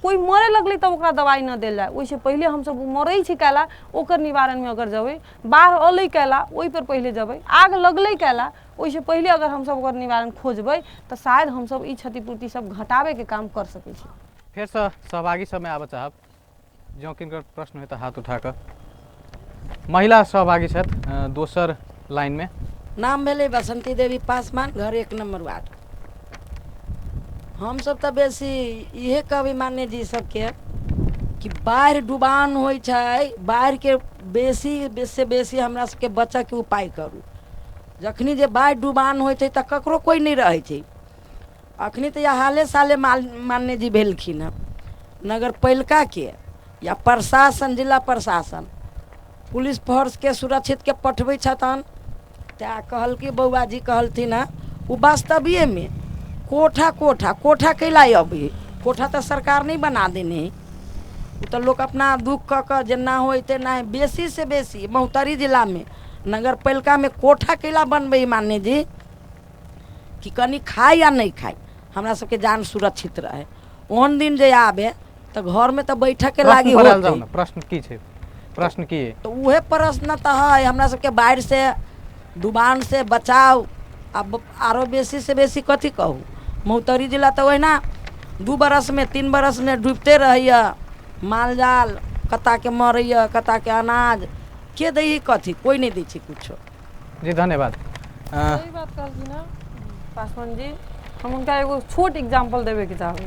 कोइ मरे लगलै तब ओकरा दबाइ नहि देल जाय, ओहिसँ पहिले हमसब ओ मरै छै कैला ओकर निवारणमे अगर जेबै, बाढ़ि अलै कैला ओहिपर पहिले जेबै, आग लगलै कैला ओहिसँ पहिले अगर हमसब ओकर निवारण खोजबै तऽ शायद हमसब ई क्षतिपूर्ति सब घटाबैके काम कर सकै छी। फेरसँ सहभागी सबमे आबऽ चाहब, जँ किनकर प्रश्न होइ तऽ हाथ उठा कऽ। महिला सहभागी छथि दोसर लाइनमे। नाम भेलै बसंती देवी पासवान, घर 1 नम्बर वार्ड। हमसब तऽ बेसी इहे कहबै मान्य जी सबके कि बाढ़ि डुबान होइ छै, बाढ़िके बेसी से बेसी हमरा सबके बचऽके उपाय करू। जखनी जे बाढ़ि डुबान होइ छै तऽ ककरो कोइ नहि रहै छै। अखनी तऽ हाले साले मान्य जी भेलखिन हँ, नगर पालिकाके या प्रशासन, जिला प्रशासन पुलिस फोर्सके सुरक्षितके पठबै छथन। तऽ कहलकी बौआ जी कहलथिन हँ ओ वास्तविएमे कोठा कोठा कोठा कैला अबै, कोठा तऽ सरकार नहि बना देने है, ओ तऽ लोक अपना दुख कऽ कऽ जेना होइ तेना। बेसी से बेसी महोत्तरी जिलामे नगर पालिकामे कोठा कैला बनबै मान्य जी कि कनि खाइ या नहि खाइ हमरा सबके जान सुरक्षित रहे। ओहन दिन जे आबे तऽ घरमे तऽ बैठके लागी होतै। प्रश्न की छै, प्रश्न की है? तऽ उहे प्रश्न तऽ है हमरा सबके बाढ़ि से डुबान से बचाव। अब आरो बेसी से बेसी कथी कहू, महोत्तरी जिला तऽ ओहिना 2 बरसमे 3 बरसमे डूबिते रहैए, माल जाल कत्ताके मरैए, कत्ताके अनाज के दै है, कथी कोइ नहि दै छै कुछो। जी धन्यवाद। सही बात कहलखिन हँ पासवान जी। हम हुनका एगो छोट एग्जाम्पल देबैके चाहबै।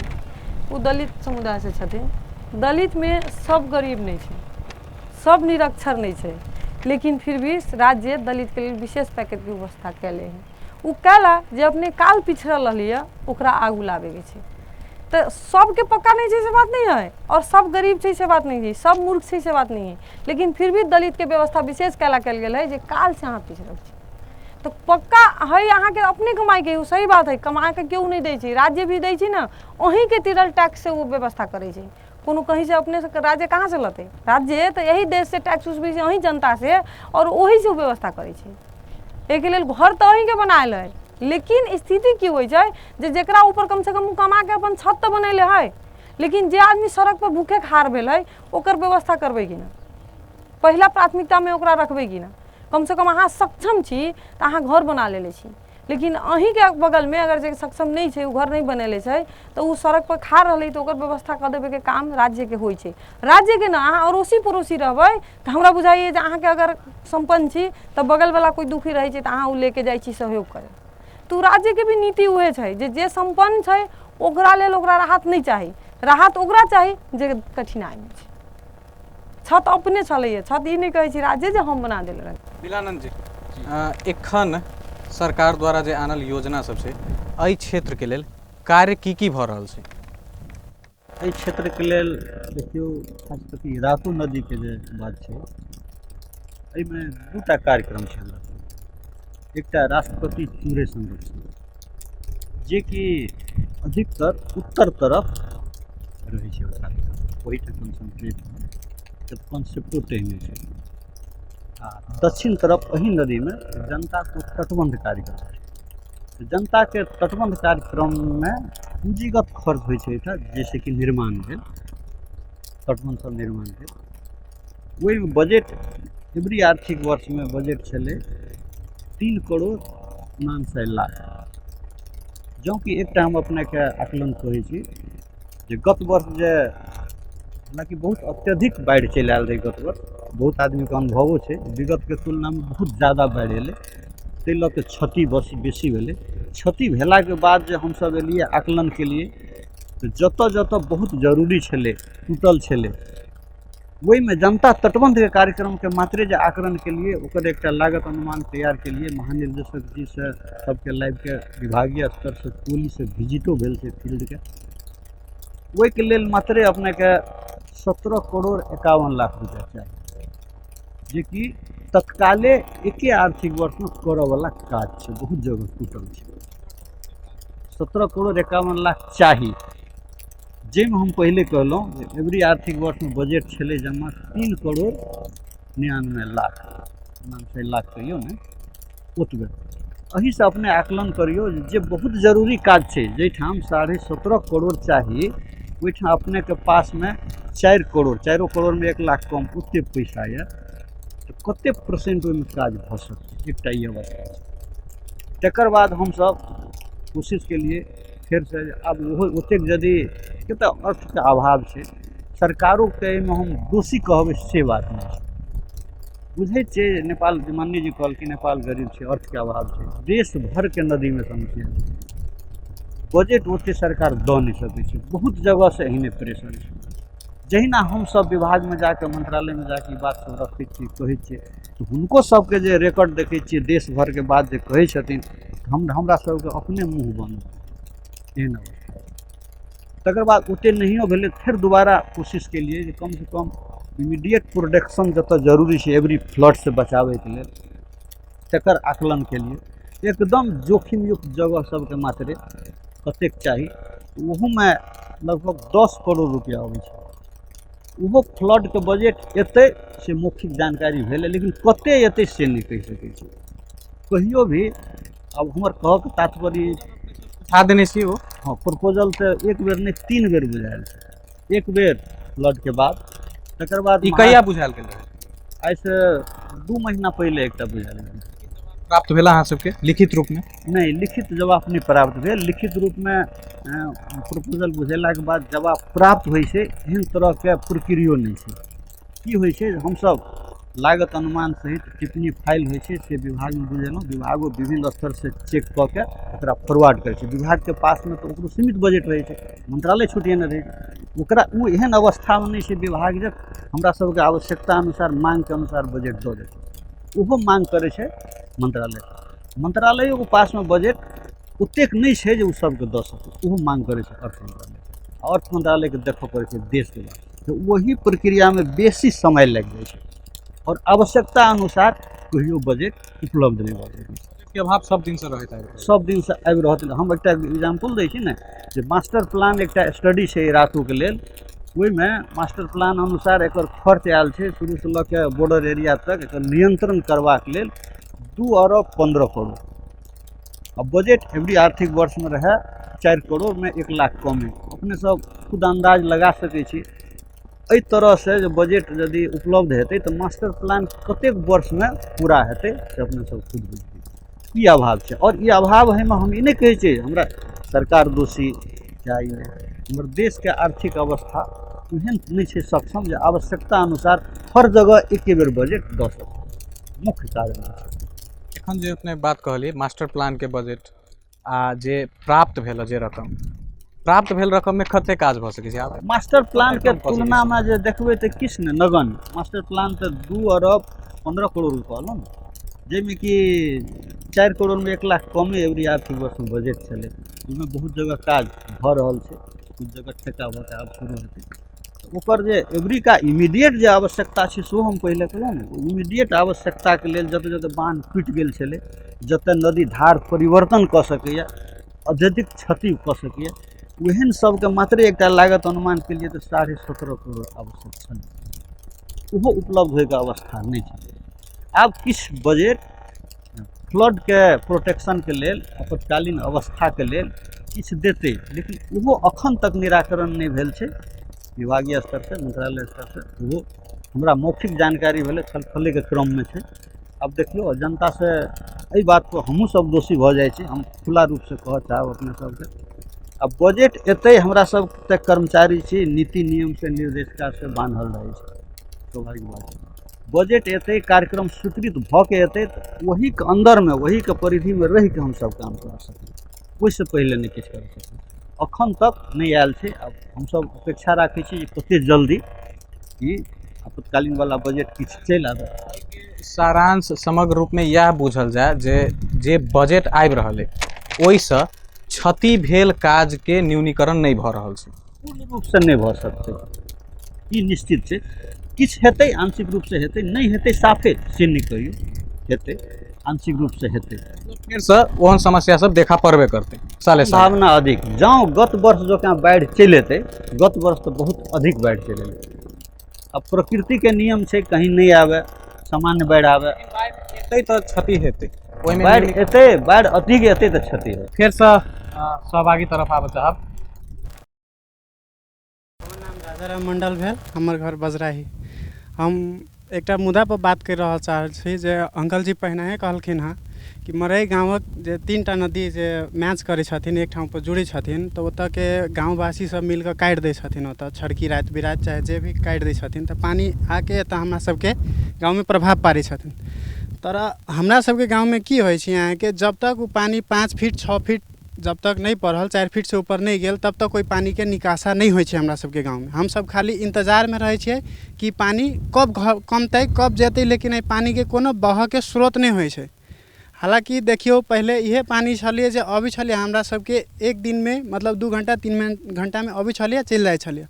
ओ दलित समुदायसँ छथिन। दलितमे सब गरीब नहि छै, सब निरक्षर नहि छै, लेकिन फिर भी राज्य दलितके लेल विशेष पैकेजके व्यवस्था कयले है। ओ कैला जे अपने काल पिछड़ल रहलै ओकरा आगू लाबैके छै। तऽ सबके पक्का नहि छै से बात नहीं है, और सब गरीब छै से बात नहीं है, सब मूर्ख छै से बात नहीं है, लेकिन फिर भी दलितके व्यवस्था विशेष कैला कयल गेल है जे कालसँ अहाँ पिछड़ल छी। तऽ पक्का है अहाँके अपने कमाइके, ओ सही बात है, कमाके केओ नहि दै छै, राज्य भी दै छै ने, अहीँके तिरल टैक्ससँ ओ व्यवस्था करै छै। कोनो कहीँसँ अपनेसँ राज्य कहाँसँ लतै, राज्य तऽ यही देशसँ टैक्स उस भी अहीँ जनतासँ और ओहीसँ ओ व्यवस्था करै छै। एहिके लेल घर तऽ अहीँके बनायल है, लेकिन स्थिति की होइ छै जे जकरा ऊपर कमसँ कम ओ कमाके अपन छत तऽ बनेले है, लेकिन जे आदमी सड़कपर भूखे खार भेल है ओकर व्यवस्था करबै कि नहि, पहिला प्राथमिकतामे ओकरा रखबै कि नहि। कमसँ कम अहाँ सक्षम छी तऽ अहाँ घर बना लेले छी, लेकिन अहीँके बगलमे अगर जे सक्षम नहि छै, ओ घर नहि बनेले छै तऽ ओ सड़कपर खा रहलै तऽ ओकर व्यवस्था कऽ देबैके काम राज्यके होइ छै। राज्यके ने, अहाँ अड़ोसी पड़ोसी रहबै तऽ हमरा बुझाइए जे अहाँके अगर सम्पन्न छी तऽ बगलवला कोइ दुखी रहै छै तऽ अहाँ ओ लेके जाइ छी सहयोग करै। तऽ राज्यके भी नीति उहे छै जे जे सम्पन्न छै ओकरा लेल ओकरा राहत नहि चाही, राहत ओकरा चाही जे कठिनाइमे छै। छत अपने छलैए, छत ई नहि कहै छी राज्य जे हम बना देले रही। दिलानंद जी, एखन सरकार द्वारा जे आनल योजना सब छै एहि क्षेत्रके लेल कार्य की की भऽ रहल छै? एहि क्षेत्रके लेल देखियौ खास कऽ के रातो नदीके जे बात छै एहिमे 2टा कार्यक्रम छै हमरा। एकटा राष्ट्रपति चूरे संरक्षण जेकि अधिकतर उत्तर तरफ रहै छै ओ कार्यक्रम, ओहिठाम कंसंट्रेट तऽ कॉन्सेप्टो तेहने छै। आ दक्षिण तरफ एही नदीमे जनताके तटबन्ध कार्यक्रम छै। जनताके तटबन्ध कार्यक्रममे पूँजीगत खर्च होइ छै एहिठाम, जैसे कि निर्माण भेल तटबन्ध सब निर्माण भेल, ओहिमे बजट एवरी आर्थिक वर्षमे बजट छलै 3 करोड़ 59 लाख। जँ कि एकटा हम अपनेके आकलन कहै छी जे गत वर्ष जे हालाँकि बहुत अत्यधिक बाढ़ि चलि आयल रहै गत वर्ष, बहुत आदमीके अनुभवो छै विगतके तुलनामे बहुत ज्यादा बाढ़ि एलै, ताहि लऽ कऽ क्षति बेसी भेलै। क्षति भेलाके बाद जे हमसभ एलियै आकलन केलियै तऽ जतऽ जतऽ बहुत जरूरी छलै टूटल छलै ओहिमे जनता तटबन्धके कार्यक्रमके मात्रे जे आकलन केलियै ओकर एकटा लागत अनुमान तैयार केलियै। महानिर्देशक जीसँ सबके लाबिके विभागीय स्तरसँ टोलीसँ विजिटो भेल छै फील्डके, ओहिके लेल मात्रे अपनेके 17 करोड़ 51 लाख रुपया चाही, जेकि तत्काले एके आर्थिक वर्षमे करऽवला काज छै, बहुत जगह टूटल छै। 17 करोड़ 51 लाख चाही, जाहिमे हम पहिले कहलहुँ जे एवरी आर्थिक वर्षमे बजट छलै जमा 3 करोड़ 99 लाख, 99 लाख कहियौ ने ओतबे। एहिसँ अपने आकलन करियौ जे बहुत जरूरी काज छै, जाहिठाम 17.5 करोड़ चाही ओहिठाम अपनेके पासमे 4 करोड़, 4 करोड़मे 1 लाख कम ओतेक पैसा यऽ, तऽ कतेक परसेंट ओहिमे काज भऽ सकतै, एकटा ई अवस्था छै। तकर बाद हमसभ कोशिश केलियै फेरसँ आब ओहो ओतेक यदि कतऽ अर्थके अभाव छै, सरकारोके एहिमे हम दोषी कहबै से बात नहि छै। बुझै छियै नेपाल, माननीय जी कहलखिन नेपाल गरीब छै, अर्थके अभाव छै, देश भरके नदीमे समस्या छै, बजट ओते सरकार दऽ नहि सकै छै, बहुत जगहसँ एहने प्रेशर छै। जहिना हमसभ विभागमे जाकऽ मंत्रालयमे जाकऽ ई बात सब रखै छियै कहै छियै, तऽ हुनको सबके जे रिकॉर्ड देखै छियै देश भरके बात जे कहै छथिन, हमरा सबके अपने मुँह बन्द एहन अवस्था। तकर बाद ओते नहियो भेलै, फेर दोबारा कोशिश केलियै जे कमसँ कम इमीडिएट प्रोडक्शन जतऽ जरूरी छै एवरी फ्लडसँ बचाबैके लेल तकर आकलन केलियै। एकदम जोखिमयुक्त जगह सबके मात्रे कतेक चाही, ओहूमे लगभग 10 करोड़ रुपया अबै छै। ओहो फ्लडके बजट एतै से मौखिक जानकारी भेलै, लेकिन कते एतै से नहि कहि सकै छी कहियो भी। आब हमर कहऽके तात्पर्य उठा देने छी ओ। हाँ, प्रपोजल तऽ एक बेर नहि 3 बेर बुझायल छै, एक बेर फ्लडके बाद, तकर बाद ई कहिया बुझायल गेल रहै? आइसँ 2 महीना पहिले एकटा बुझायल गेल। प्राप्त भेल अहाँ सबके लिखित रूपमे? नहि, लिखित जवाब नहि प्राप्त भेल। लिखित रूपमे प्रपोजल बुझेलाके बाद जवाब प्राप्त होइ छै एहन तरहके प्रक्रियो नहि छै। की होइ छै, हमसब लागत अनुमान सहित टिप्पणी फाइल होइ छै से विभागमे बुझेलहुँ, विभागो विभिन्न स्तरसँ चेक कऽ के ओकरा फॉरवर्ड करै छै। विभागके पासमे तऽ ओकरो सीमित बजट रहै छै, मंत्रालय छुटिएने रहै छै ओकरा, ओ एहन अवस्थामे नहि छै विभाग जे हमरा सबके आवश्यकता अनुसार माँगके अनुसार बजट दऽ देतै। ओहो माँग करै छै मंत्रालय, मंत्रालयोके पासमे बजट ओतेक नहि छै जे ओ सबके दऽ सकै, ओहो माँग करै छै अर्थ मंत्रालय, अर्थ मंत्रालयके देखऽ पड़ै छै देशके बात। तऽ ओही प्रक्रियामे बेसी समय लागि जाइ छै आओर आवश्यकता अनुसार कहियो बजट उपलब्ध नहि भऽ सकै छै। के अभाव सब दिनसँ रहैत आबि रहल। सब दिनसँ आबि रहल। हम एकटा एग्जाम्पल दै छी ने जे मास्टर प्लान एकटा स्टडी छै रातोके लेल, ओहिमे मास्टर प्लान अनुसार एकर खर्च आयल छै शुरूसँ लऽ कऽ बॉर्डर एरिया तक एकर नियंत्रण करबाक लेल 2 अरब 15 करोड़। आ बजट एवरी आर्थिक वर्षमे रहै 4 करोड़मे 1 लाख कमे। अपने सब खुद अन्दाज लगा सकै छी एहि तरहसँ जे बजट यदि उपलब्ध हेतै तऽ मास्टर प्लान कतेक वर्षमे पूरा हेतै से अपने सब खुद बुझियौ। ई अभाव छै। आओर ई अभाव एहिमे हम ई नहि कहै छियै हमरा सरकार दोषी चाही, हमर देशके आर्थिक अवस्था एहन नहि छै सक्षम जे आवश्यकता अनुसार हर जगह एके बेर बजट दऽ सकै, मुख्य कारण छै। एखन जे अपने बात कहलियै मास्टर प्लानके बजट आ जे प्राप्त भेल जे रकम प्राप्त भेल रकममे कते काज भऽ सकै छै? आब मास्टर प्लानके तुलनामे जे देखबै तऽ किछु नहि, नगण्य। मास्टर प्लान तऽ 2 अरब 15 करोड़ कहलहुँ ने, जाहिमे कि 4 करोड़मे 1 लाख कमे एवरी आर्थिक वर्षमे बजट छलै। ओहिमे बहुत जगह काज भऽ रहल छै, कुछ जगह ठेका भऽ कऽ आब शुरू हेतै। ओकर जे एवरीका इमीडिएट जे आवश्यकता छै सेहो हम पहिले कहलहुँ ने, इमीडिएट आवश्यकताके लेल जतऽ जतऽ बान्ह टूटि गेल छलै, जतऽ नदी धार परिवर्तन कऽ सकैए, अत्यधिक क्षति कऽ सकैए, ओहन सबके मात्रे एकटा लागत अनुमान केलियै तऽ 17.5 करोड़ आवश्यक छलै, ओहो उपलब्ध होइके अवस्था नहि छलै। आब किछु बजट फ्लडके प्रोटेक्शनके लेल, आपातकालीन अवस्थाके लेल किछु देतै, लेकिन ओहो अखन तक निराकरण नहि भेल छै विभागीय स्तरसँ, मंत्रालय स्तरसँ। ओहो हमरा मौखिक जानकारी भेलै, छलफलेके क्रममे छै। आब देखियौ, जनतासँ एहि बातपर हमहूँ सब दोषी भऽ जाइ छी, हम खुला रूपसँ कहऽ चाहब अपने सबके। आब बजट एतै, हमरा सब तऽ कर्मचारी छी, नीति नियमसँ निर्देशिकासँ बान्हल रहै छै, स्वाभाविक बात छै। बजट एतै, कार्यक्रम स्वीकृत भऽ के एतै, तऽ ओहीके अन्दरमे, ओहीके परिधिमे रहिके हमसब काम कऽ सकी, ओहिसँ पहिले नहि किछु करि सकी। अखन तक नहि आयल छै। आब हमसब अपेक्षा राखै छी जे कते जल्दी ई आपातकालीनवला बजट किछु चलि आबै। सारांश समग्र रूपमे इएह बुझल जाय जे जे बजट आबि रहल अइ ओहिसँ क्षति भेल काजके न्यूनीकरण नहि भऽ रहल छै, पूर्ण रूपसँ नहि भऽ सकतै, ई निश्चित छै। किछु हेतै, आंशिक रूपसँ हेतै, नहि हेतै साफे से नहि कहियौ, हेतै, आंशिक रूपसँ हेतै। फेरसँ ओहन समस्या सब देखा पड़बे करतै साले साल। सम्भावना अधिक। जँ गत वर्ष जकाँ बाढ़ि चलि एतै, गत वर्ष तऽ बहुत अधिक बाढ़ि चलि एलै। अब प्रकृतिके नियम छै कहीं नहि आबै, सामान्य बाढ़ि आबै, एतै तऽ क्षति हेतै, ओहिमे बाढ़ि एतै, बाढ़ि अधिक एतै तऽ क्षति हेतै। फेरसँ सहभागी तरफ आबऽ चाहब। राजाराम मंडल भेल, हमर घर बजराही। हम एकटा मुद्दा पर बात करि रहल चाहै छी जे अंकल जी पहिने कहलखिन हँ कि मरई गाँवक जे 3टा नदी जे मैच करै छथिन, एक ठाम पर जुड़ै छथिन, तऽ ओतऽके गाँववासी सब मिलकऽ काटि दै छथिन, ओतऽ छड़की राति बिराति चाहे जे भी काटि दै छथिन, तऽ पानि आके एतऽ हमरा सबके गाँवमे प्रभाव पारै छथिन। तर हमरा सबके गाँवमे की होइ छै अहाँके, जब तक ओ पानि 5 फीट 6 फीट जब तक नहि पड़ल, 4 फीटसँ ऊपर नहि गेल, तब तक ओहि पानिके निकासा नहि होइ छै हमरा सबके गाँवमे। हमसब खाली इन्तजारमे रहै छियै कि पानि कब कमतै, कब जेतै, लेकिन एहि पानिके कोनो बहऽके स्रोत नहि होइ छै। हालाँकि देखियौ, पहिले इहे पानि छलियै जे अबै छलियै हमरा सबके एक दिनमे, मतलब 2 घण्टा 3 घण्टामे अबै छलियै, चलि जाइ छलियै।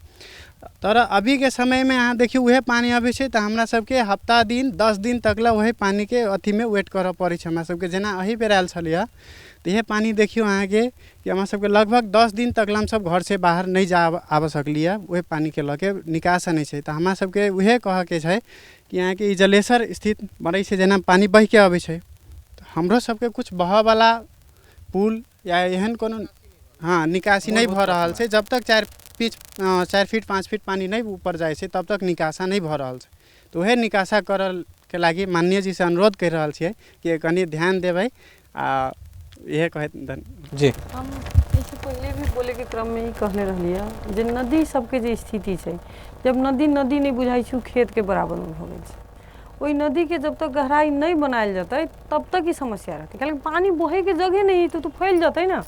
तर अभीके समयमे अहाँ देखियौ, उहे पानि अबै छै तऽ हमरा सबके हफ्ता दिन 10 दिन तक ला वही पानिके अथीमे वेट करऽ पड़ै छै हमरा सबके। जेना एहि बेर आयल छलियै तऽ इहे पानि देखियौ अहाँके कि हमरा सबके लगभग 10 दिन तक ला हमसब घरसँ बाहर नहि जा आबऽ सकलियै, ओहि पानिके लऽ के निकास नहि छै। तऽ हमरा सबके उहे कहऽके छै कि अहाँके ई जलेसर स्थित बनै छै, जेना पानि बहिके अबै छै, तऽ हमरो सबके कुछ बहऽवला पुल या एहन कोनो हँ निकासी नहि भऽ रहल छै। जब तक 4 फीट 5 फीट पानि नहि ऊपर जाइ छै तब तक निकासा नहि भऽ रहल छै। तऽ उहे निकासा करऽके लागि माननीय जीसँ अनुरोध करि रहल छियै कि कनि ध्यान देबै, आ इहे कहैत जी। हम एहिसँ पहिले भी बोलैके क्रममे ई कहले रहलियै जे नदी सबके जे स्थिति छै, जब नदी नदी नहि बुझाइ छै, ओ खेतके बराबरमे भऽ गेल छै। ओहि नदीके जब तक गहराइ नहि बनायल जेतै तब तक ई समस्या रहतै, कियाकि पानि बहैके जगह नहि है तऽ फैल जेतै ने,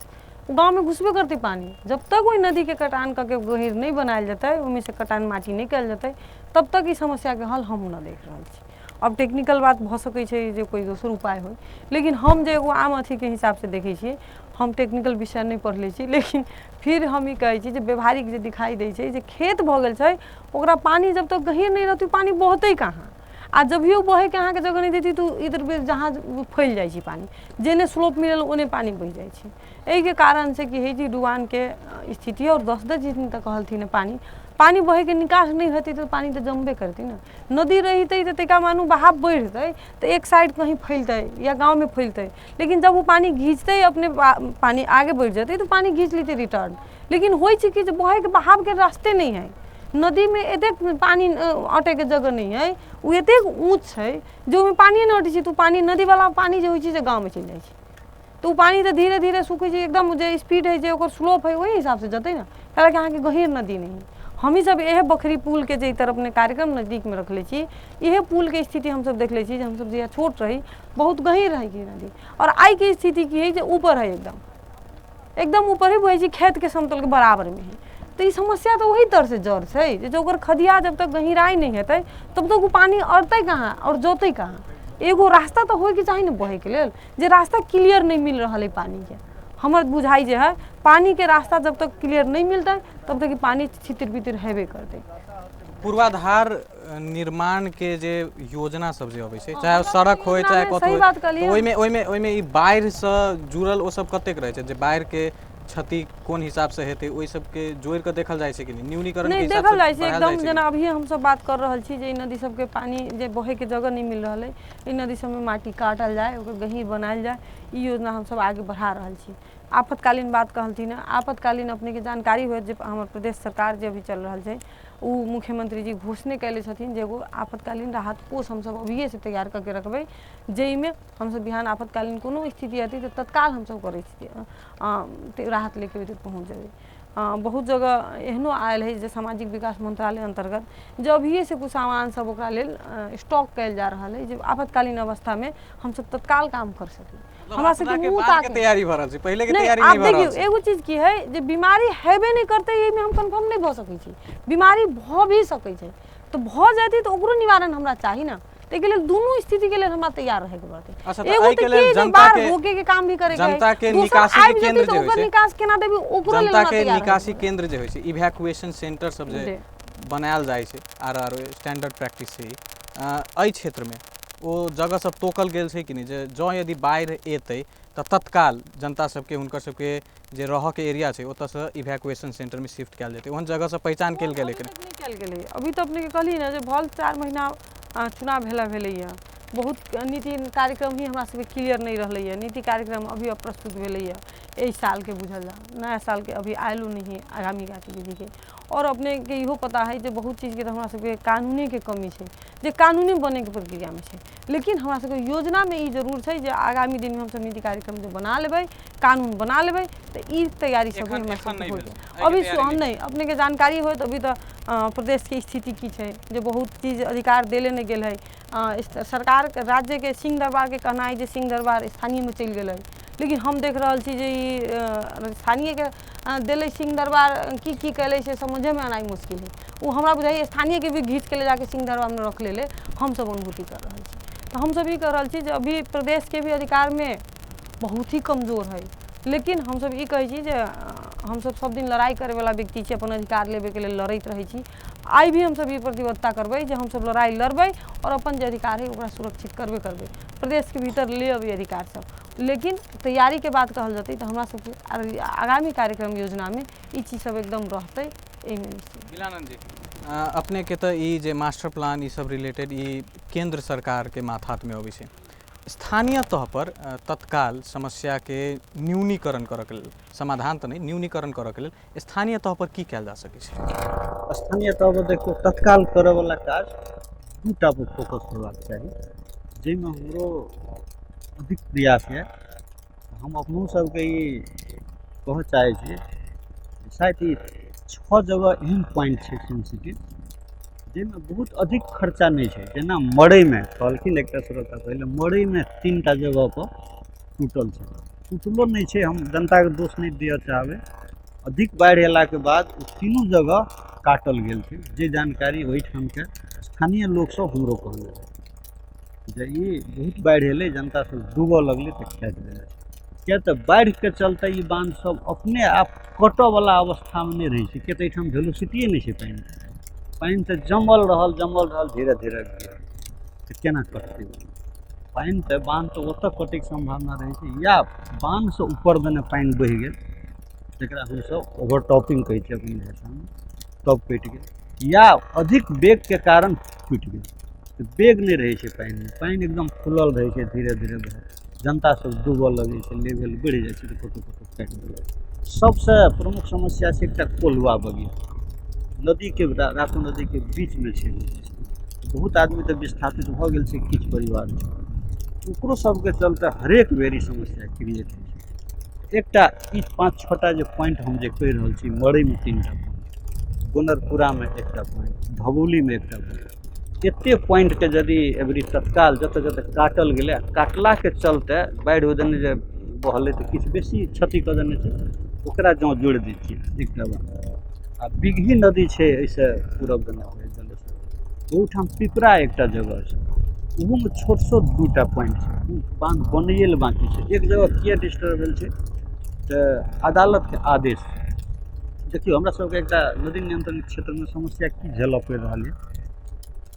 ओ गाँवमे घुसबे करतै पानि। जब तक ओहि नदीके कटान कऽ के गहीर नहि बनायल जेतै, ओहिमे से कटान माटी नहि कयल जेतै, तब तक ई समस्याके हल हम नहि देख रहल छी। अब टेक्निकल बात भऽ सकै छै जे कोइ दोसर उपाय होइ, लेकिन हम जे एगो आम अथीके हिसाबसँ देखै छियै, हम टेक्निकल विषय नहि पढ़ले छी, लेकिन फिर हम ई कहै छी जे व्यवहारिक जे दिखाई दै छै जे खेत भऽ गेल छै, ओकरा पानि जब तक गहीर नहि रहतै पानि बहतै कहाँ, आ जभियो बहैके अहाँके जगह नहि देतै तऽ इधर जहाँ फैल जाइ छै पानि, जेने स्लोप मिलल ओने पानि बहि जाइ छै। एहिके कारणसँ की होइ छै डुबानके स्थिति। आओर 10-10 दिन तक कहलथिन पानि पानि बहैके निकास नहि हेतै तऽ पानि तऽ जमबे करतै ने। नदी रहितै तऽ तनिका मानू बहाव बढ़तै तऽ एक साइड कहीं फैलतै या गाँवमे फैलतै, लेकिन जब ओ पानि घीचतै अपने पानि आगे बढ़ि जेतै तऽ पानि घीच लेतै रिटर्न। लेकिन होइ छै कि जे बहैके बहावके रास्ते नहि हइ, नदीमे एतेक पानि अटैके जगह नहि हइ, ओ एतेक ऊँच छै जे ओहिमे पानिए नहि अटै छै, तऽ ओ पानि नदीवला पानि जे होइ छै से गाँवमे चलि जाइ छै। तऽ ओ पानि तऽ धीरे धीरे सुखै छै, एकदम जे स्पीड हइ जे ओकर स्लोप हइ ओहि हिसाबसँ जेतै ने, कैलाकि अहाँके गहीर नदी नहि हइ। हमही सब इएह बखरी पुलके जे तरफ ने कार्यक्रम नजदीकमे रखले छी, इहे पुलके स्थिति हमसब देखले छी जे हमसब जहिया छोट रही बहुत गहीर रहै कि नदी, और आइके स्थिति की हइ जे ऊपर हइ, एकदम एकदम ऊपर ही बहै छै, खेतके समतलके बराबरमे हइ। तऽ ई समस्या तऽ ओही तरसँ जड़ छै जे ओकर खदिया जब तक गहीराइ नहि हेतै तब तक ओ पानि अड़तै कहाँ आओर जोतै कहाँ। एगो रास्ता तऽ होइके चाही ने बहैके लेल, जे रास्ता क्लियर नहि मिल रहल हइ पानिके। हमर बुझाइ जे है पानिके रास्ता जब तक क्लियर नहि मिलतै तब तक ई पानि छितिर बितिर हेबे करतै। पूर्वाधार निर्माण के जे योजना सब जे अबै छै, चाहे ओ सड़क होय चाहे कतौ सही होय, बात कहलियै। ओहिमे ओहिमे ओहिमे ई बाढ़िसँ जुड़ल ओ सब कतेक रहै छै जे बाढ़िके क्षति कोन हिसाबसँ हेतै, ओहि सबके जोड़ि कऽ देखल जाइ छै कि नहि? न्यूनीकरण के नहि हिसाबसँ देखल जाइ छै बढ़ायल एकदम जाइ छै कि जेना अभी हमसब बात कर रहल छी जे ई नदी सबके पानी जे बहैके जगह नहि मिल रहल अइ, ई नदी सबमे माटि काटल जाय, ओकर गहीर बनायल जाय, ई योजना हमसब आगे बढ़ा रहल छी। आपातकालीन बात कहलथिन हँ, आपातकालीन अपनेके जानकारी होयत जे हमर प्रदेश सरकार जे अभी चल रहल छै ओ मुख्यमंत्री जी घोषणे कयले छथिन जे एगो आपातकालीन राहत कोष हमसब अभिये से तैयार कऽ के रखबै, जाहिमे हमसब बिहान आपातकालीन कोनो स्थिति हेतै तऽ तत्काल हमसब करै छी राहत लेके ओहि तक पहुँच जेबै। बहुत जगह एहनो आयल है जे सामाजिक विकास मंत्रालय अंतर्गत जे अभिये से कुछ सामान सब ओकरा लेल स्टॉक कयल जा रहल है जे आपातकालीन अवस्थामे हमसब तत्काल काम कर सकी। मतलब हमरा सबके आपदा के मुँह बाद के ताके तैयारी भऽ रहल छै, पहिले के नहि, तैयारी आब नहि भऽ रहल देखियौ छै। एगो चीज की है जे बीमारी हेबे नहि करतै एहिमे हम कन्फर्म नहि भऽ सकै छी, बीमारी भऽ भी सकै छै, तऽ भऽ जेतै तऽ ओकरो निवारण हमरा चाही ने, ताहिके लेल दुनू स्थितिके लेल हमरा तैयार रहैके पड़तै। अच्छा, तऽ एगो एहिके तऽ लेल की जे जनता बाढ़ के रोके के काम भी करे के है, जनता के दोसर निकासी के आबि जेतै केंद्र तऽ जे होइ ओकर छै, निकास केना देबै ओकरो लेल जनता हमरा के तैयार रहैके निकासी पड़तै। केंद्र जे होइ छै, इवैक्यूएशन सेंटर सब जे जी। बनायल जाइ छै, आर आर स्टैंडर्ड प्रैक्टिस छै ई। एहि क्षेत्रमे ओ जगह सब तोकल गेल छै कि नहि जे जँ यदि बाढ़ि एतै तऽ तत्काल जनता सबके हुनकर सबके जे रहऽके एरिया छै ओतऽसँ इवैक्यूएशन सेंटरमे शिफ्ट कयल जेतै, ओहन जगह सब पहिचान कयल गेलै कि अभी तक नहि कयल गेलै। अभी तऽ अपनेके कहली ने जे भल 4 महीना चुनाव भेला भेलैए, बहुत नीति कार्यक्रम ही हमरा सबके क्लियर नहि रहलैए, नीति कार्यक्रम अभी अप्रस्तुत भेलैए एहि सालके बुझल जा नया सालके अभी आयलो नहि है आगामी गतिविधिके। और अपनेके इहो पता है जे बहुत चीजके तऽ हमरा सबके कानूनेके कमी छै, जे कानूने बनैके प्रक्रियामे छै, लेकिन हमरा सबके योजनामे ई जरूर छै जे आगामी दिनमे हमसब नीति कार्यक्रम जे बना लेबै, कानून बना लेबै, तऽ ई तैयारी सब एखन हमरा एखन सबके नहि हो भेल जाय। छै, एहिके अभी तैयारी हम नहि नहि, अपनेके जानकारी होयत अभी तऽ प्रदेशके स्थिति की छै जे बहुत चीज अधिकार देले नहि गेल है। सरकार राज्यके सिंह दरबारके कहना है जे सिंह दरबार स्थानीयमे चलि गेलै, लेकिन हम देख रहल छी जे ई स्थानीयके देलै सिंह दरबार की की कयलै से समझेमे आनाइ मुश्किल है। ओ हमरा बुझाइए स्थानीयके भी घीच के ले जाके सिंह दरबारमे रख लेले, हमसब अनुभूति कर रहल छी। तऽ हमसब ई कर रहल छी जे अभी प्रदेशके भी अधिकारमे बहुत ही कमजोर है, लेकिन हमसब ई कहै छी जे हमसब सब दिन लड़ाइ करैवला व्यक्ति छी, अपन अधिकार लेबैके लेल लड़ैत रहै छी। आइ भी हमसब ई प्रतिबद्धता करबै जे हमसब लड़ाइ लड़बै और अपन जे अधिकार है ओकरा सुरक्षित करबे करबै, प्रदेशके भीतर ले अबै अधिकार सब। लेकिन तैयारीके बात कहल जेतै तऽ हमरा सबके आगामी कार्यक्रम योजनामे ई चीज सब एकदम रहतै, एहिमे निश्चित। मिलानंद जी, अपनेके तऽ ई जे मास्टर प्लान ई सब रिलेटेड ई केंद्र सरकारके माथातमे अबै छै, स्थानीय तह पर तत्काल समस्याके न्यूनीकरण करऽके लेल, समाधान तऽ नहि, न्यूनीकरण करऽके लेल स्थानीय तह पर की कयल जा सकै छै? स्थानीय तह पर देखियौ तत्काल करऽवला काज दूटा पर फोकस होबाक चाही, जाहिमे हमरो अधिक प्रयास यऽ। हम अपनो सबके ई कहऽ चाहै छी शायद ई 6 जगह एहन पॉइंट छै सेंसिटिव जाहिमे बहुत अधिक खर्चा नहि छै। जेना मरैमे कहलखिन एकटा श्रोता पहिले, मरैमे 3टा जगहपर टूटल छै, टूटलो नहि छै, हम जनताके दोष नहि दिअ चाहबै। अधिक बाढ़ि अयलाके बाद ओ तीनू जगह काटल गेल छै, जे जानकारी ओहिठामके स्थानीय लोकसब हमरो कहने रहै जे ई बहुत बाढ़ि एलै, जनता सब डूबऽ लगलै तऽ काटि देने छै। किया तऽ बाढ़िके चलते ई बान्ध सब अपने आप कटऽवला अवस्थामे नहि रहै छै, किया तऽ एहिठाम वेलोसिटीए नहि छै पानिके, पानि तऽ जमल रहल जमल रहल धीरे धीरे गेल, तऽ केना कटतै पानि? तऽ बान्ध तऽ ओतऽ कटैके सम्भावना रहै छै, या बान्धसँ ऊपर देने पानि बहि गेल, जकरा हमसब ओवर टॉपिंग कहै छियै अपन भाषामे, तब कटि गेल, या अधिक वेगके कारण टूटि गेल। तऽ वेग नहि रहै छै पानिमे, पानि एकदम फुलल रहै छै, धीरे धीरे बहै, जनता सब डूबऽ लगै छै, लेवल बढ़ि जाइ छै तऽ कतहु कतहु काटि देलक। सबसँ प्रमुख समस्या छै एकटा कोल्हुआ बगिया, नदीके रातो नदीके बीचमे छै, बहुत आदमी तऽ विस्थापित भऽ गेल छै, किछु परिवार छै, ओकरो सबके चलते हरेक बेर ई समस्या क्रिएट होइ छै। एकटा ई 5-6 टा जे पॉइंट हम जे कहि रहल छी, मरैमे 3टा पॉइंट, गोनरपुरामे 1टा पॉइंट, धबौलीमे 1टा पॉइंट, एते पॉइंटके यदि एबरी तत्काल जतऽ जतऽ काटल गेलै, काटलाके चलते बाढ़ि ओहि दने जे बहलै तऽ किछु बेसी क्षति कऽ देने छै, ओकरा जँ जोड़ि दै छियै एकटा बात। आ बिगही नदी छै एहिसँ पूरब देने होइ जलेश्वर, ओहूठाम पिपरा एकटा जगह छै, ओहूमे छोट छोट 2टा पॉइंट छै, ओ बान्ध बनैए लए बाँकी छै। एक जगह किए डिस्टर्ब भेल छै तऽ अदालतके आदेश। देखियौ हमरा सबके एकटा नदी नियंत्रण क्षेत्रमे समस्या की झेलऽ पड़ि रहल यऽ,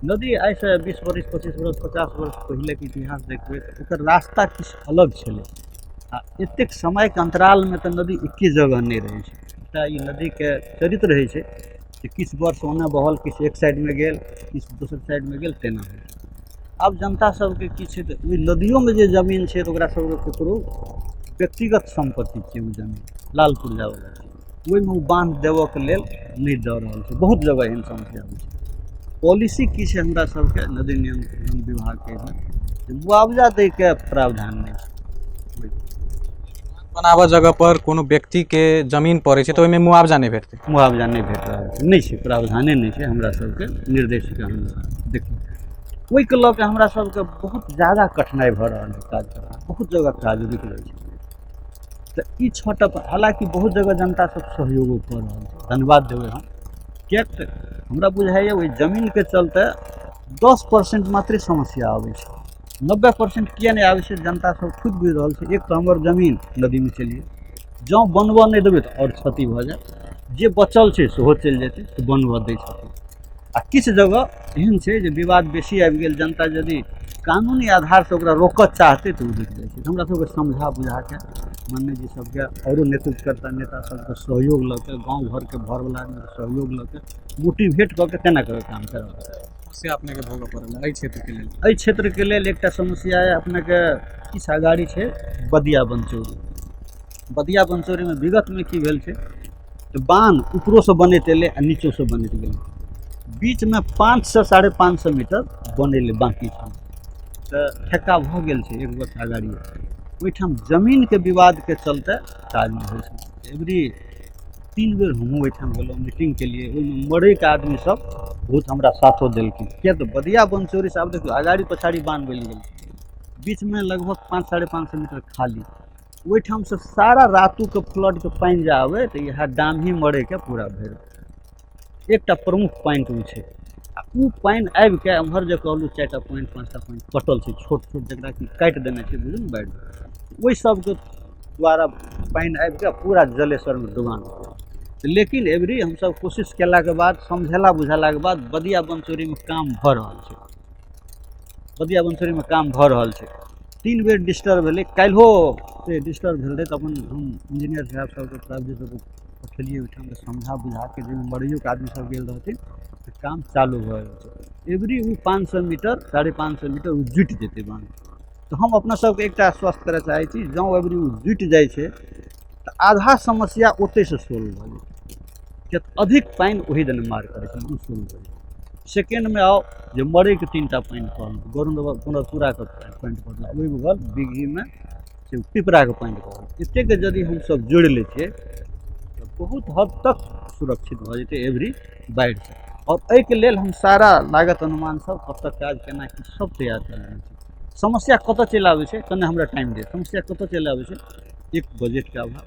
नदी आइसँ 20 बरिस 25 बरस 50 वर्ष पहिलेके इतिहास देखबै तऽ ओकर रास्ता किछु अलग छलै, आ एतेक समयके अन्तरालमे तऽ नदी एके जगह नहि रहै छै। एकटा ई नदीके चरित्र रहै छै जे किछु वर्ष ओन्ने बहल, किछु एक साइडमे गेल, किछु दोसर साइडमे गेल, तेना होइ छै। आब जनता सबके की छै तऽ ओहि नदियोमे जे जमीन छै तऽ ओकरा सबके ककरो व्यक्तिगत सम्पत्ति छै, ओ जमीन लाल पुर्जावला छै, ओहिमे ओ बान्ह देबऽके लेल नहि दऽ रहल छै। बहुत जगह एहन समस्या होइ छै। पॉलिसी की छै हमरा सबके नदी नियंत्रण विभागके जे मुआवजा दैके प्रावधान नहि छै। बनाबऽ जगह पर कोनो व्यक्तिके जमीन पड़ै छै तऽ ओहिमे मुआवजा नहि भेटतै? मुआवजा नहि भेट रहल छै, नहि छै, प्रावधाने नहि छै हमरा सबके निर्देशिका अनुसार। देखियौ, ओहिके लऽ कऽ हमरा सबके बहुत ज्यादा कठिनाइ भऽ रहल है काज करबामे, बहुत जगह काज रुकि जाइ छै। तऽ ई 6टा, हालाँकि बहुत जगह जनता सब सहयोगो कऽ रहल छै, धन्यवाद देबै हम, किएक तऽ हमरा बुझाइए ओहि जमीनके चलते 10% मात्रे समस्या आबै छै, 90% किए नहि आबै छै? जनता सब खुद बुझि रहल छै, एक तऽ हमर जमीन नदीमे चलि गेल, जँ बनबऽ नहि देबै तऽ आओर क्षति भऽ जायत, जे बचल छै सेहो चलि जेतै, तऽ बनबऽ दै छथिन। आ किछु जगह एहन छै जे विवाद बेसी आबि गेल, जनता यदि कानूनी आधारसँ ओकरा रोकऽ चाहतै तऽ ओ रुकि जाइ छै। हमरा सबके समझा बुझाके मान्य जी सबके आओरो नेतृत्वकर्ता नेता सबके सहयोग लऽ कऽ, गाँव घरके घरवला आदमीके सहयोग लऽ कऽ मोटिवेट कऽ के तेना कऽ काम करऽ पड़त। समस्या अपनेके भोगऽ पड़ल एहि क्षेत्रके लेल? एहि क्षेत्रके लेल एकटा समस्या यऽ अपनेके, किछु अगाड़ी छै बदिया बनचौरी। बदिया बनचौरीमे विगतमे की भेल छै तऽ बान्ह ऊपरोसँ बनैत एलै आ नीचोसँ बनैत गेलै, बीचमे 500 550 मीटर बनैले बाँकी छै, तऽ ठेक्का भऽ गेल छै एक वर्ष अगाड़ी। ओहिठाम जमीनके विवादके चलते काज नहि होइ छै। एवरी 3 बेर हमहूँ ओहिठाम गेलहुँ, मीटिंग केलियै, ओहिमे मरैके आदमी सब बहुत हमरा साथो देलखिन, किएक तऽ बदिया बनचौरीसँ आब देखियौ अगाड़ी पछाड़ी बान्ह बनि गेल छै, बीचमे लगभग 500 550 मीटर खाली, ओहिठामसँ सारा रातुके फ्लडके पानि जे आबै तऽ इएह डामही मरैके पूरा भरि एकटा प्रमुख पॉइंट ओ छै। आ ओ पानि आबिके एम्हर जे कहलहुँ 4टा पॉइंट 5टा पॉइंट कटल छै, छोट छोट जकरा कि काटि देने छै बुझू ने बाढ़ि, ओहि सबके द्वारा पानि आबिके पूरा जलेश्वरमे डुबान। लेकिन एबरी हमसब कोशिश केलाके बाद, समझेला बुझेलाके बाद बदिया बनचौरीमे काम भऽ रहल छै, बदिया बनचौरीमे काम भऽ रहल छै। 3 बेर डिस्टर्ब भेलै, काल्हिओ से डिस्टर्ब भेल रहै तऽ अपन हम इंजीनियर साहब सबके प्रावधान सबके पठेलियै ओहिठाम, तऽ समझा बुझाके जाहिमे मरैयोके आदमी सब गेल रहथिन तऽ काम चालू भऽ गेल छै। एबरी ओ 500 मीटर 550 मीटर ओ जुटि जेतै बान्ह। तऽ हम अपना सबके एकटा आश्वस्त करऽ चाहै छी, जँ एबरी ओ जुटि जाइ छै तऽ आधा समस्या ओतहिसँ सोल्व भऽ जेतै, किएक तऽ अधिक पानि ओहि दने मार करै छै, ओ सोल्व भऽ जेतै। सेकेंडमे आउ जे मरैके 3टा पानि कहलहुँ, गरुड़ पुनर्पुराके पॉइंट पड़ल, ओहि बगल बिघीमे से पिपराके पॉइंट कहलहुँ। एतेक यदि हमसब जोड़ि लै छियै तऽ बहुत हद तक सुरक्षित भऽ जेतै एवरी बाढ़िसँ। आओर एहिके लेल हम सारा लागत अनुमान सब कतऽ काज केना की सब तैयार कऽ लेने छी। समस्या कतऽ चलि आबै छै, कने हमरा टाइम दे, समस्या कतऽ चलि आबै छै, एक बजटके अभाव,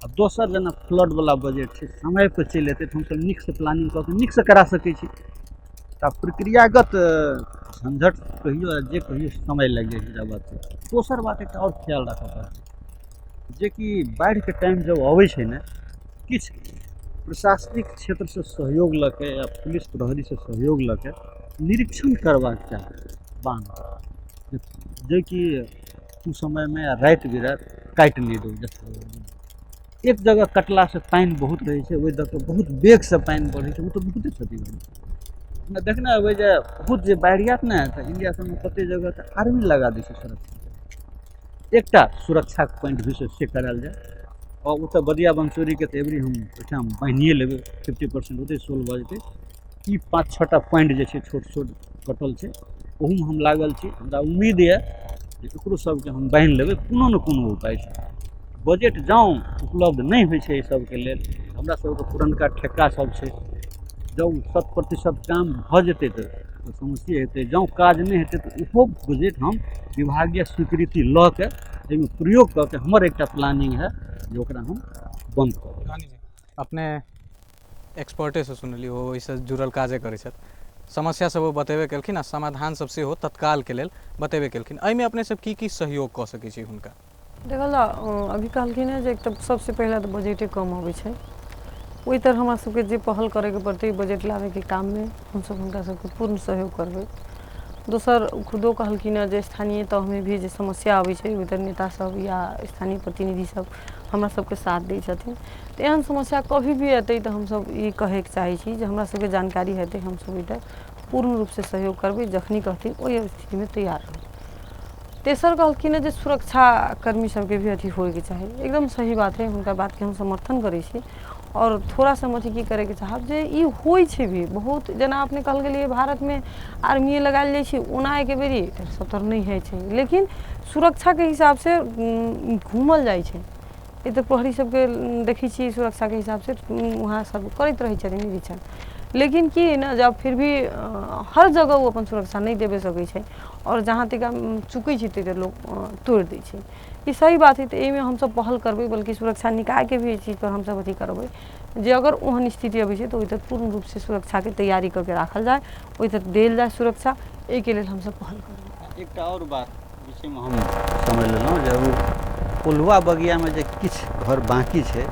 आ दोसर जेना फ्लडवला बजट छै समयपर चलि एतै तऽ हमसब नीकसँ प्लानिंग कऽ कऽ नीकसँ करा सकै छी। तऽ प्रक्रियागत झंझट कहियौ जे कहियौ समय लागि जाइ छै, बात छै। दोसर बात एकटा आओर ख्याल राखऽ पड़तै, जेकि बाढ़िके टाइम जब अबै छै ने, किछु प्रशासनिक क्षेत्रसँ सहयोग लऽ के या पुलिस प्रहरीसँ सहयोग लऽ के निरीक्षण करबाक चाही बान्ह, जेकि कुसमयमे राति बिराति काटि नहि दै। एक जगह कटलासँ पानि बहुत रहै छै, ओहि दऽ कऽ बहुत वेगसँ पानि बढ़ै छै, ओ तऽ बहुते क्षति भऽ जाइ छै। देखने हेबै जे बहुत जे बाढ़ि आयत ने तऽ इंडिया सबमे कते जगह तऽ आर्मी लगा दै छै सुरक्षा, एकटा सुरक्षाके पॉइंट भी से करायल जाय। आओर ओतऽ बदिया बनचौरीके तऽ एबरी हम ओहिठाम बान्हिए लेबै, 50% ओतहि सोल्व भऽ जेतै। ई 5-6टा पॉइंट जे छै छोट छोट कटल छै, ओहूमे हम लागल छी। हमरा उम्मीद यऽ जे एकरो सबके हम बान्हि लेबै कोनो ने कोनो उपायसँ। बजट जँ उपलब्ध नहि होइ छै एहि सबके लेल, हमरा सबके पुरनका ठेक्का सब छै, जँ 100% काम भऽ जेतै तऽ समस्ये हेतै, जँ काज नहि हेतै तऽ ओहो बजट हम विभागीय स्वीकृति लऽ के एहिमे प्रयोग कऽ के हमर एकटा प्लानिंग है जे ओकरा हम बन्द करब। अपने एक्सपर्टेसँ सुनलियै, ओ ओहिसँ जुड़ल काजे करै छथि, समस्या सब ओ बतेबे केलखिन आ समाधान सब सेहो तत्कालके लेल बतेबे केलखिन। एहिमे अपने सब की की सहयोग कऽ सकै छी हुनका? देखल अभी कहलखिन हँ जे एक तऽ सबसँ पहिले तऽ बजटे कम अबै छै, ओहि तरह हमरा सबके जे पहल करैके पड़तै बजट लाबैके काममे हमसब हुनका सबके पूर्ण सहयोग करबै। दोसर खुदो कहलखिन हँ जे स्थानीय तहमे भी जे समस्या अबै छै ओहि तर नेता सब या स्थानीय प्रतिनिधि सब हमरा सबके साथ दै छथिन। तऽ एहन समस्या कभी भी एतै तऽ हमसब ई कहैके चाहै छी जे हमरा सबके जानकारी हेतै, हमसब ओहि तर पूर्ण रूपसँ सहयोग करबै, जखनी कहथिन ओहि स्थितिमे तैयार रहबै। तेसर कहलखिन हँ जे सुरक्षा कर्मी सबके भी अथी होइके चाही। एकदम सही बात है, हुनका बातके हम समर्थन करै छी। आओर थोड़ा सा हम अथी की करैके चाहब जे ई होइ छै भी बहुत, जेना अपने कहल गेलियै भारतमे आर्मीए लगायल जाइ छै, ओना एके बेरी सब तरफ नहि होइ छै, लेकिन सुरक्षाके हिसाबसँ घूमल जाइ छै। ई तऽ प्रहरी सबके देखै छियै सुरक्षाके हिसाबसँ वहाँ सब करैत रहै छथिन निरीक्षण, लेकिन की है ने जब फिर भी हर जगह ओ अपन सुरक्षा नहि देबे सकै छै आओर जहाँ तक चुकै छै तै लोक तोड़ि दै छै। ई सही बात है। तऽ एहिमे हमसब पहल करबै, बल्कि सुरक्षा निकायके भी एहि चीजपर हमसब अथी करबै जे अगर ओहन स्थिति अबै छै तऽ ओहि तर पूर्ण रूपसँ सुरक्षाके तैयारी कऽ के राखल जाय, ओहि तर देल जाय सुरक्षा। एहिके लेल हमसब पहल करबै। एकटा आओर बात बीचमे हम समझ लेलहुँ जे ओ कोल्हुआ बगियामे जे किछु घर बाँकी छै,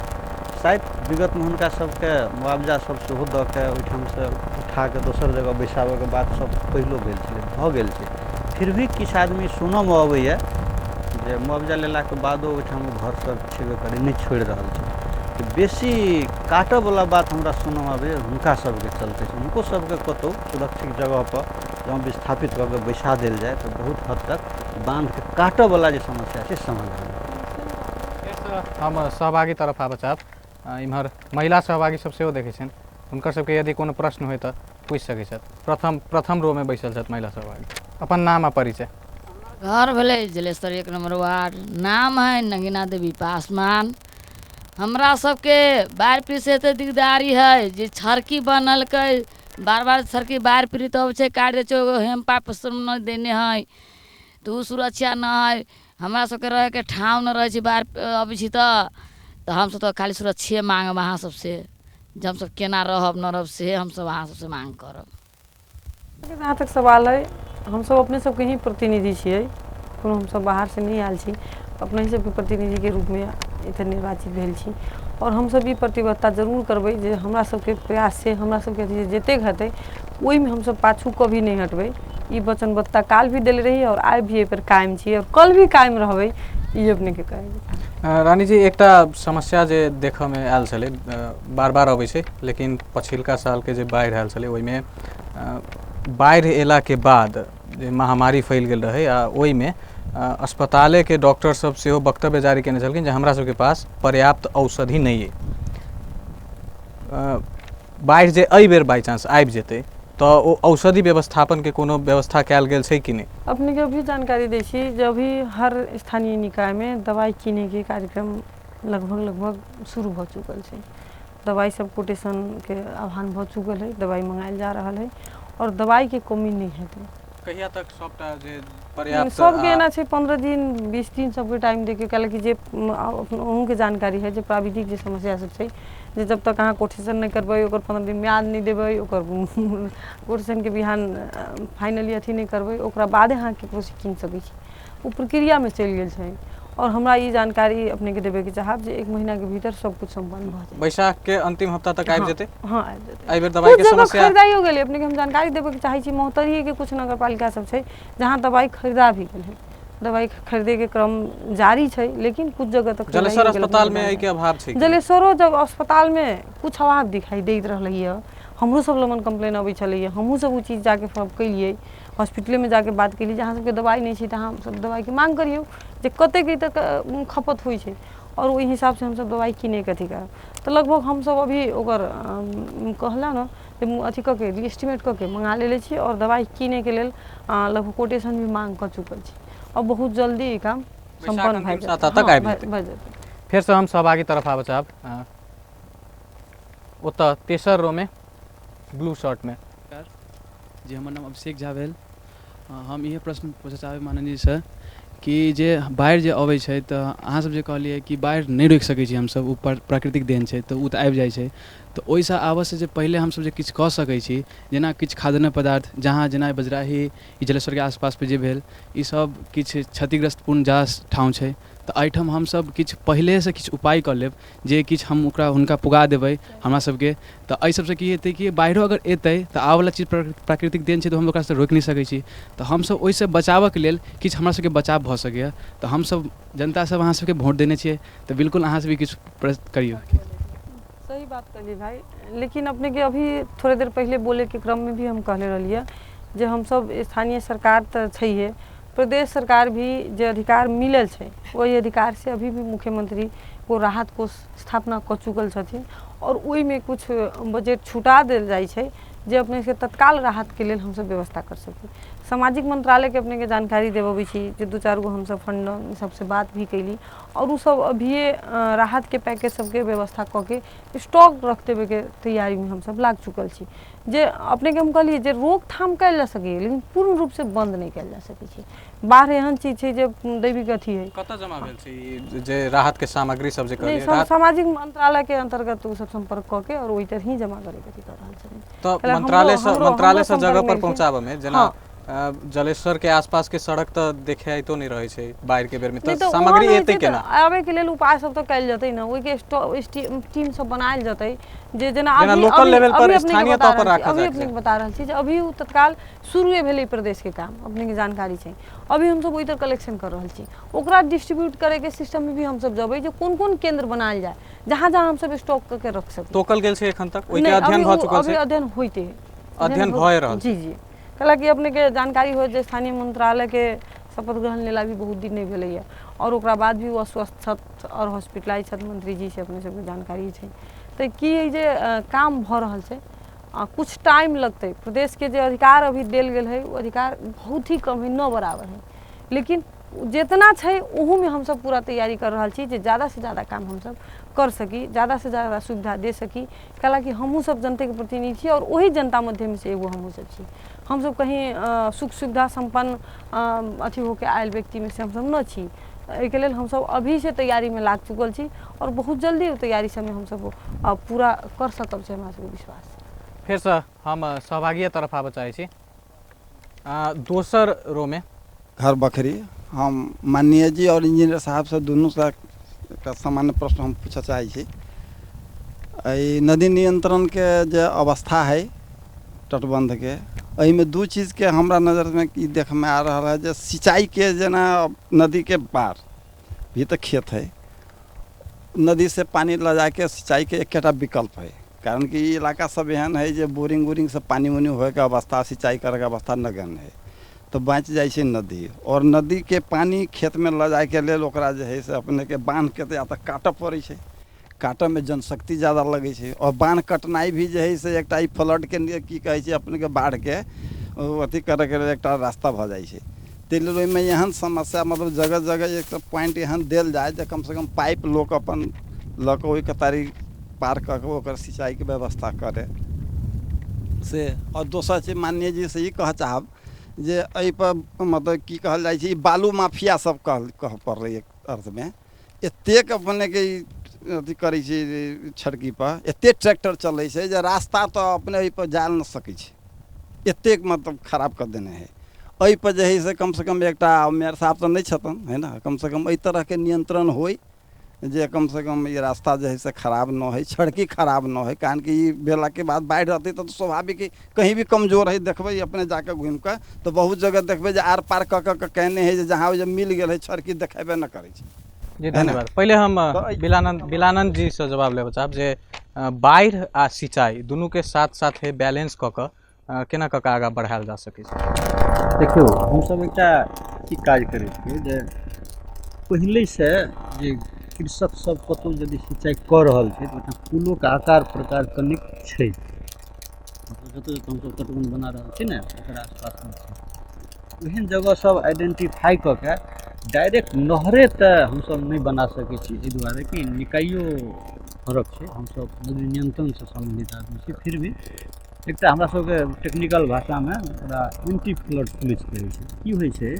शायद विगतमे हुनका सबके मुआवजा सब सेहो दऽ के ओहिठामसँ उठा कऽ दोसर जगह बैसाबऽके बात सब पहिलो भेल छलै, भऽ गेल छै। फिर भी किछु आदमी सुनऽमे अबैए जे मुआवजा लेलाके बादो ओहिठाम घर सब छेबे करै, नहि छोड़ि रहल छै। तऽ बेसी काटऽवला बात हमरा सुनऽमे अबैए हुनका सबके चलते छै। हुनको सबके कतहु सुरक्षित जगहपर जँ विस्थापित कऽ के बैसा देल जाय तऽ बहुत हद तक बाँधके काटऽवला जे समस्या छै समाधान। हम सहभागी तरफ आबऽ चाहब। इम्हर महिला सहभागी सब सेहो देखै छनि, हुनकर सबके यदि कोनो प्रश्न होइ तऽ पूछि सकै छथि। प्रथम रोमे बैसल छथि महिला सहभागी, अपन नाम आ परिचय। घर भेलै जलेश्वर 1 नम्बर वार्ड, नाम है नगीना देवी पासवान। हमरा सबके बाढ़ि पीड़ित से एते दिकदारी है जे छड़की बनलकै, बार बार छड़की बाढ़ि पीड़ित अबै छै, काटि दै छै, एगो हेम पाइप सब नहि देने है तऽ ओ सुरक्षा नहि है। हमरा सबके रहैके ठाँव नहि रहै छै, बाढ़ि अबै छै तऽ हमसब तऽ खाली सुरक्षे माँगब अहाँ सबसँ, जे हमसब केना रहब न रहब से हमसब अहाँ सबसँ माँग करब। जहाँ तक सवाल है, हमसब अपने सबके ही प्रतिनिधि छियै, कोनो हमसब बाहरसँ नहि आयल छी, अपने सबके प्रतिनिधिके रूपमे एतऽ निर्वाचित भेल छी। आओर हमसब ई प्रतिबद्धता जरूर करबै जे हमरा सबके प्रयास छै, हमरा सबके अथी जतेक हेतै ओहिमे हमसब पाछू कभी नहि हटबै। ई वचनबद्धता काल भी देले रही और आइ भी एहिपर कायम छी और कल भी कायम रहबै, ई अपनेके कहै। रानी जी, एकटा समस्या जे देखऽमे आयल छलै, बार बार अबै छै, लेकिन पछिलका सालके जे बाढ़ि आयल छलै ओहिमे बाढ़ि अयलाके बाद जे महामारी फैल गेल रहै आ ओहिमे अस्पतालेके डॉक्टर सब सेहो वक्तव्य जारी केने छलखिन जे हमरा सबके पास पर्याप्त औषधि नहि अइ। बाढ़ि जे एहि बेर बाइ चांस आबि जेतै तऽ ओ औषधि व्यवस्थापनके कोनो व्यवस्था कयल गेल छै कि नहि? अपनेके अभी जानकारी दै छी जे अभी हर स्थानीय निकायमे दवाइ किनैके कार्यक्रम लगभग लगभग शुरू भऽ चुकल छै। दवाइ सब कोटेशनके आह्वान भऽ चुकल है, दवाइ मंगायल जा रहल है और दवाइके कमी नहि हेतै। कहिया तक सबटा जे पर्याप्त सबके एना छै 15 दिन 20 दिन सबके टाइम देके, कैलाकि जे अहूँके जानकारी है जे प्राविधिक जे समस्या सब छै जे जब तक अहाँ कोटेशन नहि करबै, ओकर 15 दिन म्याद नहि देबै, ओकर कोटेशनके बिहान फाइनली अथी नहि करबै, ओकरा बादे अहाँ ककरोसँ कीन सकै छी। ओ प्रक्रियामे चलि गेल छै। और हमरा ई जानकारी अपनेके देबेके चाहब जे 1 महीनाके भीतर सब कुछ सम्पन्न भऽ जायत। बैसाख के अंतिम हफ्ता तक आबि जेतै? हाँ, आबि जेतै। एहि बेर दवाई के समस्या खरीदाइयो गेलै। अपनेके हम जानकारी देबेके चाहै छी महोत्तरीके कुछ नगरपालिका सब छै जहाँ दवाइ खरीदा भी गेल है, दवाइ खरीदैके क्रम जारी छै, लेकिन कुछ जगह तक जलेश्वर अस्पतालमे एहिके अभाव छै। जलेश्वरो जब अस्पतालमे कुछ अभाव दिखाई दैत रहलैए, हमरो सब लगन कम्प्लेन अबै छलैए, हमहूँ सब ओ चीज जाके फॉर्म केलियै, हॉस्पिटलेमे जाके बात केलियै जे अहाँ सबके दवाइ नहि छै तऽ अहाँ सब दवाइके माँग करियौ जे कतेक तक खपत होइ छै और ओहि हिसाबसँ हमसब दवाइ किनैके अथी करब। तऽ लगभग हमसब अभी ओकर कहला ने जे अथी कऽ के एस्टिमेट कऽ के मँगा लेले छी और दवाइ किनैके लेल लगभग कोटेशन भी माँग कऽ चुकल छी और बहुत जल्दी ई काम सम्पन्न भऽ जेतै। फेरसँ हम सहभागी तरफ आबऽ चाहब। ओतऽ तेसर रोमे ब्लू शर्टमे। जी, हमर नाम अभिषेक झा भेल। हम इहे प्रश्न पूछऽ चाहबै माननीय से कि जे बाढ़ि जे अबै छै तऽ अहाँ सब जे कहलियै कि बाढ़ि नहि रोकि सकै छी हमसब, ओ प्राकृतिक देन छै तऽ ओ तऽ आबि जाइ छै, तऽ ओहिसँ आबऽसँ जे पहिले हमसब जे किछु कऽ सकै छी, जेना किछु खाद्यान्न पदार्थ जहाँ जेना बजराही ई जलेश्वरके आसपासपर जे भेल ई सब किछु क्षतिग्रस्तपूर्ण जास ठाउँ छै, तऽ एहिठाम हमसभ किछु पहिलेसँ किछु उपाय कऽ लेब जे किछु हम ओकरा हुनका पुगा देबै हमरा सबके। तऽ एहि सबसँ की हेतै कि बाढ़िओ अगर एतै तऽ आबऽवला चीज प्राकृतिक देन छै, तऽ हम ओकरासँ रोकि नहि सकै छी। तऽ हमसभ ओहिसँ बचाबऽके लेल किछु हमरा सबके बचाव भऽ सकैए। तऽ हमसभ जनता सब अहाँ सबके वोट देने छियै, तऽ बिल्कुल अहाँ सब भी किछु प्रश्न करियौ। सही बात कहलियै भाइ, लेकिन अपनेके अभी थोड़े देर पहिले बोलैके क्रममे भी हम कहले रहलियै जे हमसभ स्थानीय सरकार तऽ छैहे, प्रदेश सरकार भी जे अधिकार मिलल छै ओहि अधिकारसँ अभी भी मुख्यमंत्री ओ राहत कोष स्थापना कऽ चुकल छथिन आओर ओहिमे किछु बजट छुटा देल जाइ छै जे अपनेके तत्काल राहतके लेल हमसभ व्यवस्था कर सकी। सामाजिक मंत्रालयके अपनेके जानकारी देबबै छी जे 2-4 गो हमसभ फंड सबसँ बात भी कैली आओर ओसभ अभिये राहतके पैकेज सबके व्यवस्था कऽ के स्टॉक रख देबैके तैयारीमे हमसभ लाग चुकल छी। जे अपनेके हम कहलियै जे रोकथाम कयल जा सकैए लेकिन पूर्ण रूपसँ बन्द नहि कयल जा सकै छै। बाढ़ एहन चीज छै जे दैविक अथी है। कतऽ जमा भेल छै ई जे राहत के सामग्री सब जे नहि, कहलियै? सामाजिक मंत्रालय के अंतर्गत ओ सब संपर्क कऽ के और ओहि तरह ही जमा करे के अथी कर रहल छथिन। तऽ मंत्रालय से मंत्रालय से जगह पर पहुंचाबऽ में जेना जलेश्वर के आसपास के सड़क तऽ देखाइतो नहि रहै छै बाढ़ि के बेर में, तऽ सामग्री एतै केना? आबै के लेल उपाय सब तऽ कयल जेतै ने, ओहि के टीम सब बनायल जेतै जे जेना लोकल लेवल पर स्थानीय तौर पर राखल अभी अपने के बता रहल छी जे अभी ओ तत्काल शुरुए भेलै प्रदेश के काम, अपने के जानकारी छै। अभी हमसब ओहि तरह कलेक्शन कर रहल छी, ओकरा डिस्ट्रीब्यूट करे के सिस्टम में भी हमसब जबै जे कोन कोन केंद्र बनायल जाय जहाँ जहाँ हमसब स्टॉक करके रख सकी। तोकल गेल छै एखन तक ओहि के अध्ययन भऽ चुकल छै? अभी अध्ययन होइते है, अध्ययन भए रहल। जी जी, कैलाकि अपने के जानकारी हो जे स्थानीय मंत्रालय के शपथ ग्रहण लेला भी बहुत दिन नहीं भेलैया और ओकरा बाद भी ओ अस्वस्थ छथि और हॉस्पिटलाइज छथि मंत्री जी से अपने सबके जानकारी छै। तऽ की है जे काम भऽ रहल छै, कुछ टाइम लगतै। प्रदेश के जे अधिकार अभी देल गेल है ओ अधिकार बहुत ही कम है, न बराबर है, लेकिन जितना छै ओहूमे हमसब पूरा तैयारी कर रहल छी जे ज़्यादा से ज़्यादा काम हमसब कर सकी, ज़्यादा से ज़्यादा सुविधा दे सकी। कैलाकि हमहूँ सब जनतेके प्रतिनिधि छी और वही जनता मध्यमे से एगो हमहूँ सब छी। हमसब कहीं सुख सुविधा सम्पन्न अथी होके आयल व्यक्तिमे से हमसब न छी। एहिके लेल हमसब अभी से तैयारीमे लाग चुकल छी और बहुत जल्दी ओ तैयारी सबमे हमसब पूरा कर सकब से हमरा सबके विश्वास। फेरसँ हम सहभागिया तरफ आबऽ चाहै छी। दोसर रोमे घर बखरी हम माननीय जी और इंजीनियर साहब से दुनू से एकटा सामान्य प्रश्न हम पूछऽ चाहै छी। एहि नदी नियंत्रणके जे अवस्था है तटबंधके, एहिमे दू चीजके हमरा नजरमे ई देखमे आ रहल है जे सिंचाईके जेना नदीके पार भी तऽ खेत है, नदी से पानी लऽ जाके सिंचाईके एकेटा विकल्प है, कारण कि ई इलाका सब एहन है जे बोरिंग उरिंग से पानी उनी होइके अवस्था, सिंचाई करैके अवस्था नगण्य है, तऽ बाँचि जाइ छै नदी। और नदीके पानी खेतमे लऽ जाइके लेल ओकरा जे है से अपनेके बान्हके तऽ या तऽ काटऽ पड़ै छै, काटऽमे जनशक्ति ज़्यादा लगै छै और बान्ह कटनाइ भी जे है से एकटा ई फ्लडके की कहै छै अपनेके बाढ़िके अथी करैके लेल एकटा रास्ता भऽ जाइ छै। ताहि लेल ओहिमे एहन समस्या मतलब जगह जगह एक पॉइंट एहन देल जाय जे कमसँ कम पाइप लोक अपन लऽ कऽ ओहि कतारी पार कऽ के ओकर सिंचाईके व्यवस्था करे से। और दोसर चीज माननीय जी से ई कहऽ चाहब जे एहिपर मतलब की कहल जाइ छै, ई बालू माफिया सब कह पड़लै एक अर्थमे, एतेक अपनेके ई अथी करै छै छड़कीपर एतेक ट्रैक्टर चलै छै जे रास्ता तऽ अपने एहिपर जा नहि सकै छै, एतेक मतलब खराब कऽ देने है। एहिपर जे है से कमसँ कम एकटा मेयर साहब तऽ नहि छथिन है ने, कमसँ कम एहि तरहके नियंत्रण होइ जे कमसँ कम ई रास्ता जे है से खराब न होइ, सड़की खराब न होइ, कारण कि ई भेलाके बाद बाढ़ि रहतै तऽ स्वाभाविक कहीं भी कमजोर है। देखबै अपने जाके घुमिकऽ तऽ बहुत जगह देखबै जे आर पार कऽ कऽ केने है जे जहाँ जे मिल गेल है सड़की देखेबे नहि करै छै। जी धन्यवाद। पहिले हम बिलानंद जी से जवाब लेबऽ चाहब जे बाढ़ि आ सिंचाई दुनूके साथ साथ बैलेंस कऽ कऽ केना कऽ कऽ आगाँ बढ़ायल जा सकै छै? देखियौ, हमसब एकटा की काज करै छियै जे पहिलेसँ जे कृषक सब कतहु यदि सिंचाई कऽ रहल छै तऽ ओहिठाम पुलोके आकार प्रकार कनिक छै, मतलब जतऽ जतऽ हमसब तटबंध बना रहल छी ने ओकर आसपासमे छै, ओहन जगह सब आइडेंटिफाइ कऽ के डायरेक्ट नहरे तऽ हमसब नहि बना सकै छी, एहि दुआरे कि निकाइयो फरक छै, हमसब नदी नियंत्रणसँ सम्बन्धित आदमी छी। फिर भी एकटा हमरा सबके टेक्निकल भाषामे ओकरा एंटी फ्लड पुलिस कहै छै। की होइ छै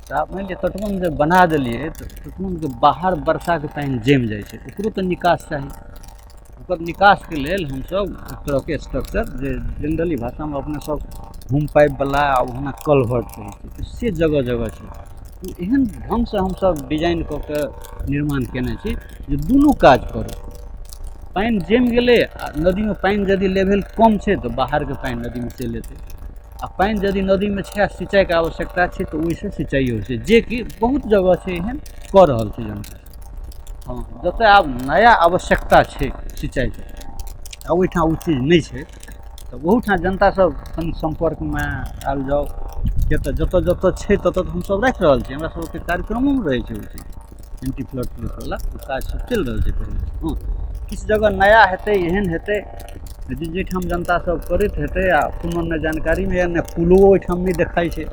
तऽ मानि लिअ तटबंध जे बना देलियै तऽ तटबंधके बाहर वर्षाके पानि जमि जाइ छै, ओकरो तऽ निकास चाही। ओकर निकासके लेल हमसब एक तरहके स्ट्रक्चर जे जनरली भाषामे अपने सब होम पाइपवला आ ओहुना कलवर्ट कहै छै, तऽ से जगह जगह छै। ओ एहन ढङ्गसँ हमसभ डिजाइन कऽ के निर्माण केने छी जे दुनू काज करू। पानि जमि गेलै आ नदीमे पानि यदि लेवल कम छै तऽ बाहरके पानि नदीमे चलि एतै, आ पानि यदि नदीमे छै आ सिंचाइके आवश्यकता छै तऽ ओहिसँ सिंचाइ होइ छै, जेकि बहुत जगह छै एहन कऽ रहल छै जनता। हँ, जतऽ आब नया आवश्यकता छै सिंचाइके आ ओहिठाम ओ चीज नहि छै तऽ ओहूठाम जनता सब कनि सम्पर्कमे आयल जाउ, किया तऽ जतऽ जतऽ छै ततऽ तऽ हमसब राखि रहल छी, हमरा सबके कार्यक्रमोमे रहै छै ओ चीज एंटी फ्लड प्रूफ वला ओ काज सब चलि रहल छै पहिले। हँ, किछु जगह नया हेतै, एहन हेतै जे जाहिठाम जनता सब करैत हेतै आ कोनो नहि जानकारीमे या नहि पुलो ओहिठाम नहि देखाइ छै,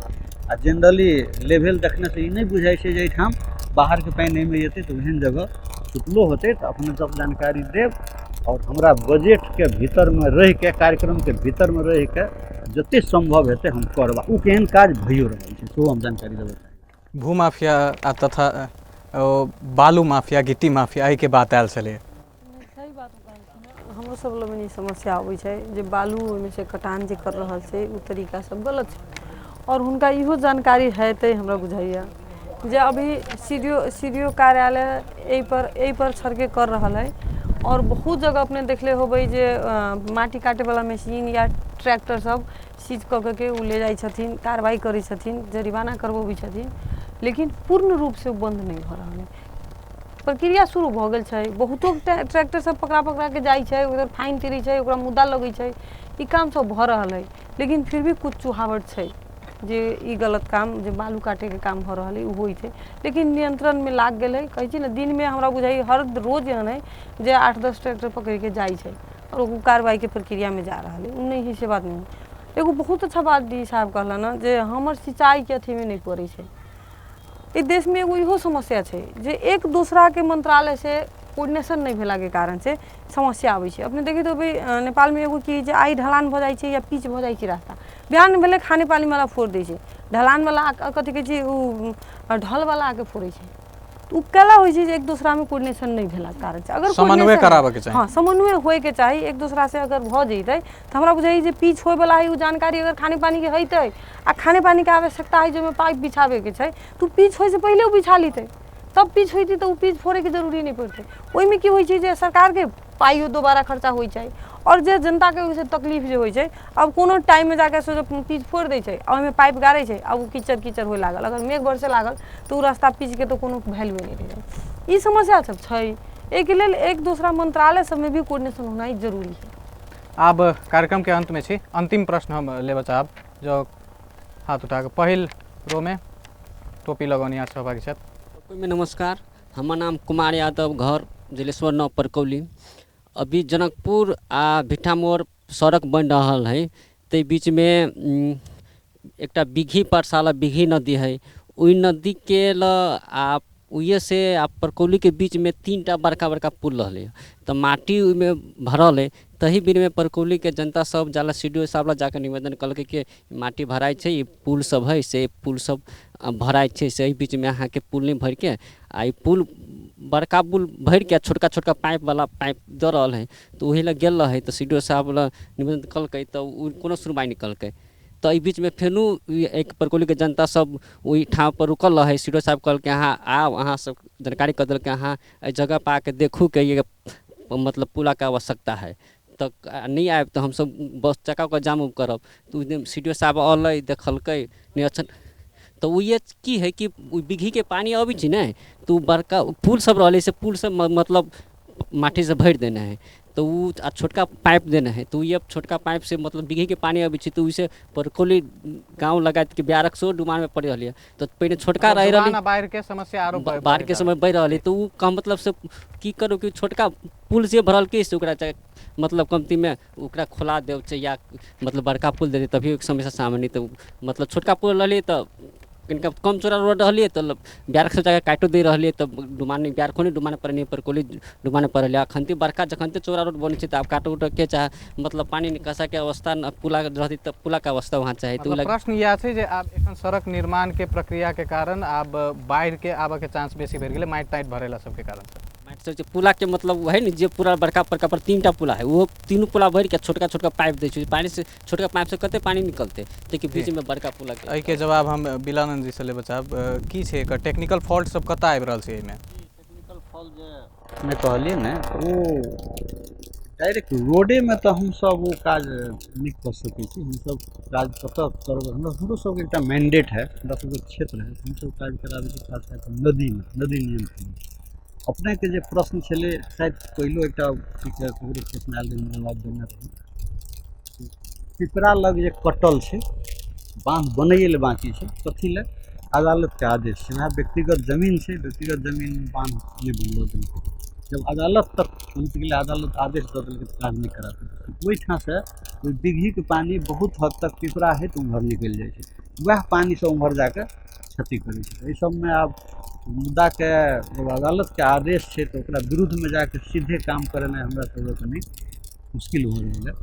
आ जेनरली लेवल देखनेसँ ई नहि बुझाइ छै जे एहिठाम बाहरके पानि एहिमे एतै, तऽ ओहन जगह सुतलो होतै तऽ अपने सब जानकारी देब आओर हमरा बजटके भीतरमे रहिके कार्यक्रमके भीतरमे रहिके जते सम्भव हेतै हम करब। ओ केहन काज भइयो रहल छै सेहो हम जानकारी देबै चाहै। भूमाफिया आ तथा ओ बालू माफिया, गिट्टी माफिया, एहिके बात आयल छलै। सही बात कहलखिन। हमरो सब लग ई समस्या अबै छै जे बालू ओहिमे से कटान जे कर रहल छै ओ तरीका सब गलत छै, आओर हुनका इहो जानकारी हेतै हमरा बुझाइया जे अभी सी डी ओ कार्यालय एहि पर छड़के कर रहल है। आओर बहुत जगह अपने देखले होबै जे माटि काटेवला मशीन या ट्रैक्टर सब सीज कऽ के ओ ले जाइ छथिन, कार्रवाइ करै छथिन, जरिमाना करबबै छथिन, लेकिन पूर्ण रूपसँ ओ बन्द नहि भऽ रहल है। प्रक्रिया शुरू भऽ गेल छै, बहुतो ट्रैक्टर सब पकड़ा पकड़ा के जाइ छै, उधर फाइन तिरै छै, ओकरा मुद्दा लगै छै, ई काम सब भऽ रहल है, लेकिन फिर भी कुछ चुहावट छै जे ई गलत काम जे बालू काटेके काम भऽ रहल है ओ होइ छै, लेकिन नियंत्रणमे लागि गेल है। कहै छी ने, दिनमे हमरा बुझाइ हर रोज एहन है जे 8-10 ट्रैक्टर पकड़िके जाइ छै आओर ओ कार्रवाइके प्रक्रियामे जा रहल है, ओ नहि है से बात नहि है। एगो बहुत अच्छा बात डी साहब कहलन हँ जे हमर सिंचाइके अथीमे नहि पड़ै छै। ई देशमे एगो इहो समस्या छै जे एक दोसराके मंत्रालयसँ कोर्डिनेशन नहि भेलाके कारण से समस्या आबै छै। अपने देखैत होबै नेपालमे एगो की जे आइ ढलान भऽ जाइ छै या पिच भऽ जाइ छै रास्ता, बिहान भेलै खाने पानीवला फोड़ दै छै, ढलानवला कथी कहै छै ओ ढलवला आके फोड़ै छै। तऽ ओ केला होइ छै जे एक दोसरामे कोर्डिनेशन नहि भेलाके कारण छै। अगर समन्वय कराबऽके चाही। हँ, समन्वय होइके चाही एक दोसरासँ। अगर भऽ जैतै तऽ हमरा बुझाइए जे पिच होइवला है ओ जानकारी अगर खाने पानीके होइतै आ खाने पानीके आवश्यकता है जाहिमे पाइप बिछाबैके छै तऽ ओ पिच होइसँ पहिले ओ बिछा लितै, तब पिच होइतै तऽ ओ पिच फोड़ैके जरूरी नहि पड़तै। ओहिमे की होइ छै जे सरकारके पाइयो दोबारा खर्चा होइ छै आओर जे जनताके ओहिसँ तकलीफ जे होइ छै। आब कोनो टाइममे जाके सोचो पिच फोड़ि दै छै आ ओहिमे पाइप गाड़ै छै, आब ओ कीचड़ कीचड़ होइ लागल, अगर मेघ बरसे लागल तऽ ओ रास्ता पिचके तऽ कोनो वैल्यूए नहि रहि जाइ। ई समस्या सब छै, एहिके लेल एक दोसरा मंत्रालय सबमे भी कोर्डिनेशन होनाइ जरूरी है। आब कार्यक्रमके अन्तमे छी, अन्तिम प्रश्न हम लेबऽ चाहब जो हाथ उठा कऽ पहिल रोमे टोपी लगौनिहार सहभागी छथि। ओहिमे नमस्कार, हमर नाम कुमार यादव, घर जलेश्वर 9 परकौली। अभी जनकपुर आ भिट्ठामोड़ सड़क बनि रहल हइ, ताहि बीचमे एकटा बिघी पाठशाला बिघी नदी हइ, ओहि नदीके लऽ आ ओहिसँ आ परकौलीके बीचमे तीन टा बड़का बड़का पुल रहलै, तऽ माटी ओहिमे भरल हइ। तही बीचमे परकौलीके जनता सब जाला सी डी ओ साहब लग जाके निवेदन केलकै कि माटी भराइ छै, ई पुल सब हइ से पुल सब भराइ छै, से एहि बीचमे अहाँके पुल नहि भरिके आ ई पुल बड़का पुल भरिके छोटका छोटका पाइपवला पाइप दऽ रहल हइ। तऽ ओहि लए गेल रहै तऽ सी डी ओ साहब लग निवेदन केलकै तऽ ओ कोनो सुनवाइ नहि केलकै। तऽ एहि बीचमे फेनो एक परकौलीके जनता सब ओहि ठामपर रुकल रहै। सी डी ओ साहब कहलकै अहाँ आउ, अहाँ सब जानकारी कऽ देलकै, अहाँ एहि जगहपर आके देखू कि मतलब पुलके आवश्यकता है, तऽ नहि आयब तऽ हमसब बस चक्का उक्का जाम उम करब। तऽ ओहि दिन सी डी ओ साहब अयलै, देखलकै नहि अच्छा। तऽ ओ की हइ कि ओ बिघीके पानि अबै छै ने तऽ ओ बड़का पुल सब रहलै से पुल सब मतलब माटीसँ भरि देने हइ, तऽ ओ आ छोटका पाइप देने हइ, तऽ ओ छोटका पाइपसँ मतलब बिघीके पानि अबै छै तऽ ओहिसँ परकोली गाँव लगातिके ब्यारक सेहो डुबानमे पड़ि रहलै। तऽ पहिने छोटका रहि रहलै। बाढ़िके समस्या आरो बाढ़िके समय बढ़ि रहलै, तऽ ओ कम मतलब से की करू कि छोटका पुल जे भरलकै से ओकरा मतलब कमतीमे ओकरा खोला देब छै या मतलब बड़का पुल दे दे तभी समस्या सामने। तऽ मतलब छोटका पुल रहलै तऽ कनिका कम चौड़ा रोड रहलै तऽ ब्यारक सब जाके काटिओ दै रहलै, तऽ डुबान ब्यारको नहि डुबान पड़ै, परकोली डुबान पड़लै। अखन बड़का जखन चौड़ा रोड बनै छै तऽ आब काटऽ उटऽके चाहे मतलब पानि निकासके अवस्था पुला रहतै तऽ पुलाके अवस्था वहाँ चाही। तऽ प्रश्न इएह छै जे आब एखन सड़क निर्माणके प्रक्रियाके कारण आब बाढ़िके आबऽके चांस बेसी बढ़ि गेलै, माटि ताटि भरेला सबके कारण। माटि छै पुलाके मतलब है ने जे पूरा बड़का बड़का पर 3टा पुला है, ओहो तीनू पुला भरिके छोटका छोटका पाइप दै छै, पानि से छोटका पाइप से कते पानि निकलतै, ताहिके बीचमे बड़का पुला। एहिके जवाब हम बिलानंद जी से लेबऽ चाहब, की छै एकर टेक्निकल फॉल्ट सब कतऽ आबि रहल छै एहिमे? टेक्निकल फॉल्ट जे अपने कहलियै ने ओ डायरेक्ट रोडेमे तऽ हमसब ओ काज नहि कऽ सकै छी। हमसब काज कतऽ करबै, हमरो सबके एकटा मैंडेट है, हमरा सबके क्षेत्र है, हमसब काज कराबै छी खास कए कऽ नदीमे, नदी नियंत्रणमे। अपनेके जे प्रश्न छलै शायद पहिलो एकटा ककरो प्रश्न आयल रहै, जवाब देने रही। पिपरा लग जे कटल छै बाँध बनैए लए बाँकी छै, कथी लए? अदालतके आदेश छै, वएह व्यक्तिगत जमीन छै, व्यक्तिगत जमीन बाँध नहि बनबऽ देलकै। जब अदालत तक पहुँच गेलै, अदालत आदेश दऽ देलकै तऽ काज नहि करा देलकै। ओहिठामसँ ओहि बिगहीके पानि बहुत हद तक पिपरा है तऽ उम्हर निकलि जाइ छै, वएह पानिसँ उम्हर जाकऽ क्षति करै छै। एहि सबमे आब मुद्दाके जब अदालतके आदेश छै तऽ ओकरा विरुद्धमे जाकऽ सीधे काम करेनाइ हमरा सबके कनि मुश्किल भऽ रहल है।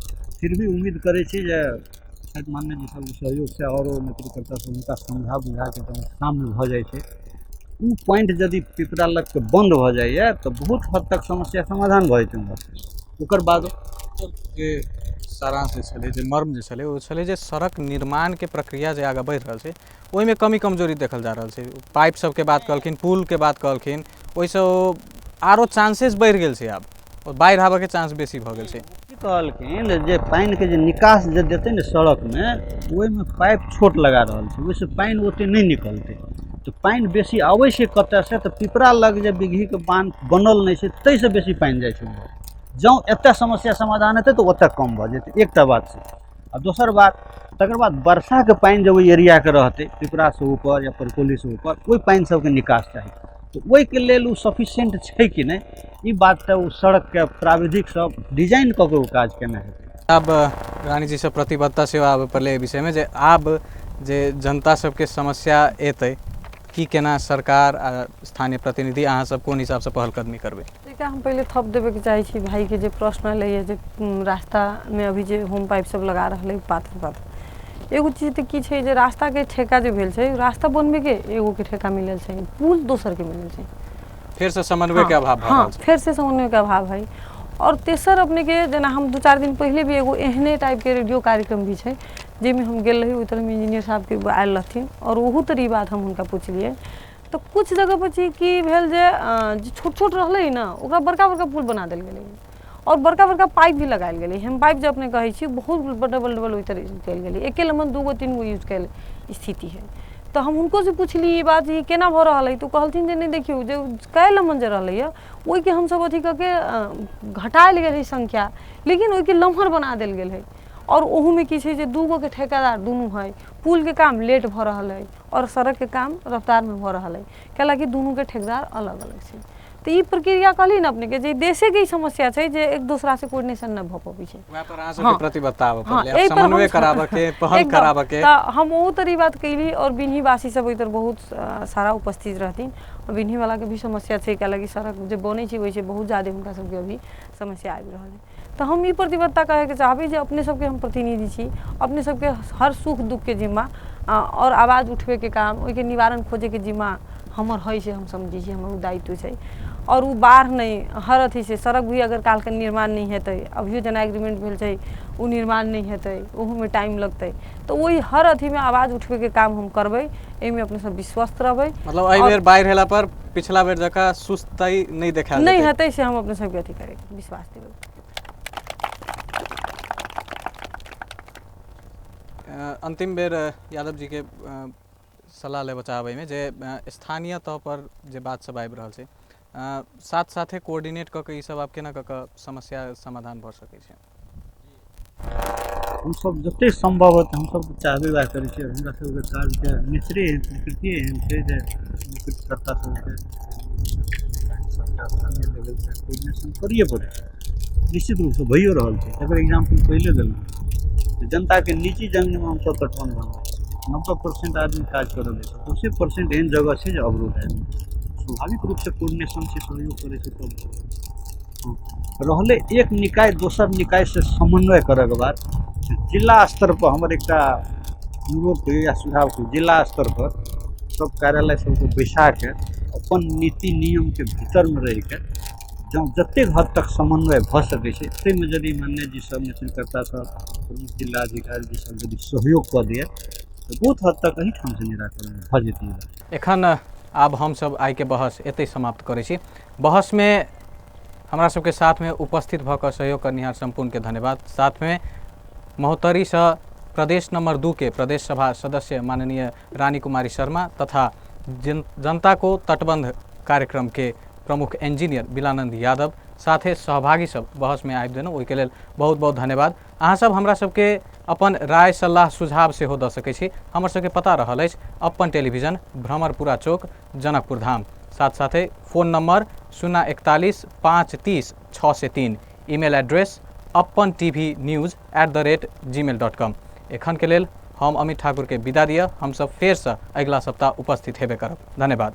फिर भी उम्मीद करै छी जे शायद माननीय जी सबके सहयोगसँ आओरो नेतृत्वकर्ता सब हुनका समझा बुझाके तहन साम्य भऽ जाइ छै। ओ पॉइंट यदि पिपरा लगके बन्द भऽ जाइए तऽ बहुत हद तक समस्या समाधान भऽ जेतै उम्हर। ओकर बाद जे सारांश जे छलै, जे मर्म जे छलै, ओ छलै जे सड़क निर्माणके प्रक्रिया जे आगाँ बढ़ि रहल छै ओहिमे कमी कमजोरी देखल जा रहल छै। पाइप सबके बात कहलखिन, पुलके बात कहलखिन, ओहिसँ ओ आरो चांसेस बढ़ि गेल छै, आब बाढ़ि आबऽके चांस बेसी भऽ गेल छै। की कहलखिन जे पानिके जे निकास जे देतै ने सड़कमे, ओहिमे पाइप छोट लगा रहल छै, ओहिसँ पानि ओते नहि निकलतै। तऽ पानि बेसी अबै छै कतऽसँ? तऽ पिपरा लग जे बिगहीके बान्ह बनल नहि छै ताहिसँ बेसी पानि जाइ छै उम्हर। जँ एतऽ समस्या समाधान हेतै तऽ ओतऽ कम भऽ जेतै, एकटा बात छै। आ दोसर बात, तकर बाद वर्षाके पानि जब ओहि एरियाके रहतै, पिपरासँ ऊपर या परकोलीसँ ऊपर, ओहि पानि सबके निकास चाही, तऽ ओहिके लेल ओ सफिशियंट छै कि नहि, ई बात तऽ ओ सड़कके प्राविधिक सब डिजाइन कऽ के ओ काज केने हेतै। आब रानी जी से प्रतिबद्धता सेहो आबऽ पड़लै एहि विषयमे जे आब जे जनता सबके समस्या एतै की केना सरकार आ स्थानीय प्रतिनिधि अहाँ सब कोन हिसाबसँ पहल कदमी करबै? एकरा हम पहिले थप देबेके चाहै छी भाइके जे प्रश्न एलैए जे रास्तामे अभी जे होम पाइप सब लगा रहल है पाथर पाथर, एगो चीज तऽ की छै जे रास्ताके ठेका जे भेल छै, रास्ता बनबैके एगोके ठेका मिलल छै, पुल दोसरके मिलल छै। फेरसँ समन्वयके अभाव भऽ हाँ, रहल छै। फेरसँ समन्वयके अभाव है। और तेसर अपनेके जेना हम 2-4 दिन पहिले भी एगो एहने टाइपके रेडियो कार्यक्रम भी छै जाहिमे हम गेल रही, ओहि तरहमे इंजीनियर साहबके आयल रहथिन और ओहू तर ई बात हम हुनका पुछलियै। तऽ कुछ जगह पर छै की भेल जे छोट छोट रहलै ने ओकरा बड़का बड़का पुल बना देल गेलै और बड़का बड़का पाइप भी लगायल गेलै। हम पाइप जे अपने कहै छी बहुत डबल डबल ओहि तरह यूज कयल गेलै, एके लम्बन 2 गो 3 गो यूज कयल स्थिति है। तऽ हम हुनको से पुछली ई बात ई केना भऽ रहल है, तऽ कहलथिन जे नहि देखियौ जे कै लम्बन जे रहलै हँ ओहिके हमसब अथी कऽ के घटायल गेल है संख्या, लेकिन ओहिके लम्हर बना देल गेल है। और ओहूमे की छै जे 2 गो के ठेकेदार दुनू है, पुलके काम लेट भऽ रहल है और सड़कके काम रफ्तारमे भऽ रहल है, कैलाकि दुनूके ठेकेदार अलग अलग छै। तऽ ई प्रक्रिया कहली ने अपनेके जे देशेके ई समस्या छै जे एक दोसरासँ कोर्डिनेशन नहि भऽ पबै छै। वएह पर अहाँ सबके प्रतिबद्धता आबऽ पड़लै, समन्वय कराबऽके, पहल कराबऽके। तऽ हम ओहू तर ई बात कैली और बिन्हीवासी सब ओहि तर बहुत सारा उपस्थित रहथिन। बिन्हीवालाके भी समस्या छै, कैलाकि सड़क जे बनै छै ओहिसँ बहुत ज्यादे हुनका सबके अभी समस्या आबि रहल है। तऽ हम ई प्रतिबद्धता कहैके चाहबै जे अपने सबके हम प्रतिनिधि छी, अपने सबके हर सुख दुखके जिम्मा और आवाज उठबैके काम, ओहिके निवारण खोजैके जिम्मा हमर है से हम समझै छी, हमर ओ दायित्व छै। और ओ बाढ़ नहि हर अथी से सड़क भी अगर काल्हिके निर्माण नहि हेतै, अभियो जेना एग्रीमेंट भेल छै ओ निर्माण नहि हेतै, ओहूमे टाइम लगतै, तऽ ओहि हर अथीमे आवाज उठबैके काम हम करबै, एहिमे अपने सब विश्वस्त रहबै। मतलब एहि बेर बाढ़ि भेला पर पिछला बेर जकाँ सुस्तई नहि देखायल नहि हेतै से हम अपने सबके अथी करैके विश्वास देबै। अंतिम बेर यादव जी के सलाह लेबऽ चाहबै एहिमे जे स्थानीय तौर पर जे बात सब आबि रहल छै साथ साथे कोऑर्डिनेट कऽ के ई सब आब केना कऽ के समस्या समाधान भऽ सकै छै? हमसब जतेक सम्भव होतै हमसब चाहबे वएह करै छियै। हमरा सबके काजके नेचरे एहन, प्रकृतिए एहन छै जे नेतृत्वकर्ता सबके सरकार स्थानीय लेवलसँ कोऑर्डिनेशन करिए पड़ै छै, निश्चित रूपसँ भइयो रहल छै। एकर एग्जाम्पल पहिले देलहुँ, जनताके निजी जमीनमे हमसब तटबन्ध बनबै छी, 90% आदमी काज करऽ दै छै, 10% एहन जगह छै जे अवरोध आबि गेल। स्वाभाविक रूपसँ कोऑर्डिनेशन छै, सहयोग करै छै तब रहलै। एक निकाय दोसर निकायसँ समन्वय करऽके बाद जिला स्तरपर हमर एकटा अनुरोध कहियौ या सुझाव कहियौ, जिला स्तरपर सब कार्यालय सबके बैसाके अपन नीति नियमके भीतरमे रहिके जँ जतेक हद तक समन्वय भऽ सकै छै ताहिमे यदि मान्य जी सब नेतृत्वकर्ता सब, प्रमुख जिला अधिकारी जी सब यदि सहयोग कऽ दिए तऽ बहुत हद तक एहिठामसँ निराकरण भऽ जेतै। एखन आब हमसब आइके बहस एतहि समाप्त करै छी। बहसमे हमरा सबके साथमे उपस्थित भऽ कऽ सहयोग करनिहार सम्पूर्णके धन्यवाद। साथमे महोत्तरीसँ प्रदेश नम्बर 2 के प्रदेश सभा सदस्य माननीय रानी कुमारी शर्मा तथा जनता को तटबंध कार्यक्रम के प्रमुख इंजीनियर बिलानंद यादव साथे सहभागी सब बहसमे आबि देलहुँ, ओहिके लेल बहुत बहुत धन्यवाद। अहाँ सब हमरा सबके अपन राय सल्लाह सुझाव सेहो दऽ सकै छी। हमर सबके पता रहल अछि अपन टेलीविजन, भ्रमरपुरा चौक, जनकपुर धाम। साथ साथे phone number 041 530 603, email address apantvnews@gmail.com। एखनके लेल हम अमित ठाकुरके विदा दिअ। हमसब फेरसँ अगिला सप्ताह उपस्थित हेबे करब। धन्यवाद।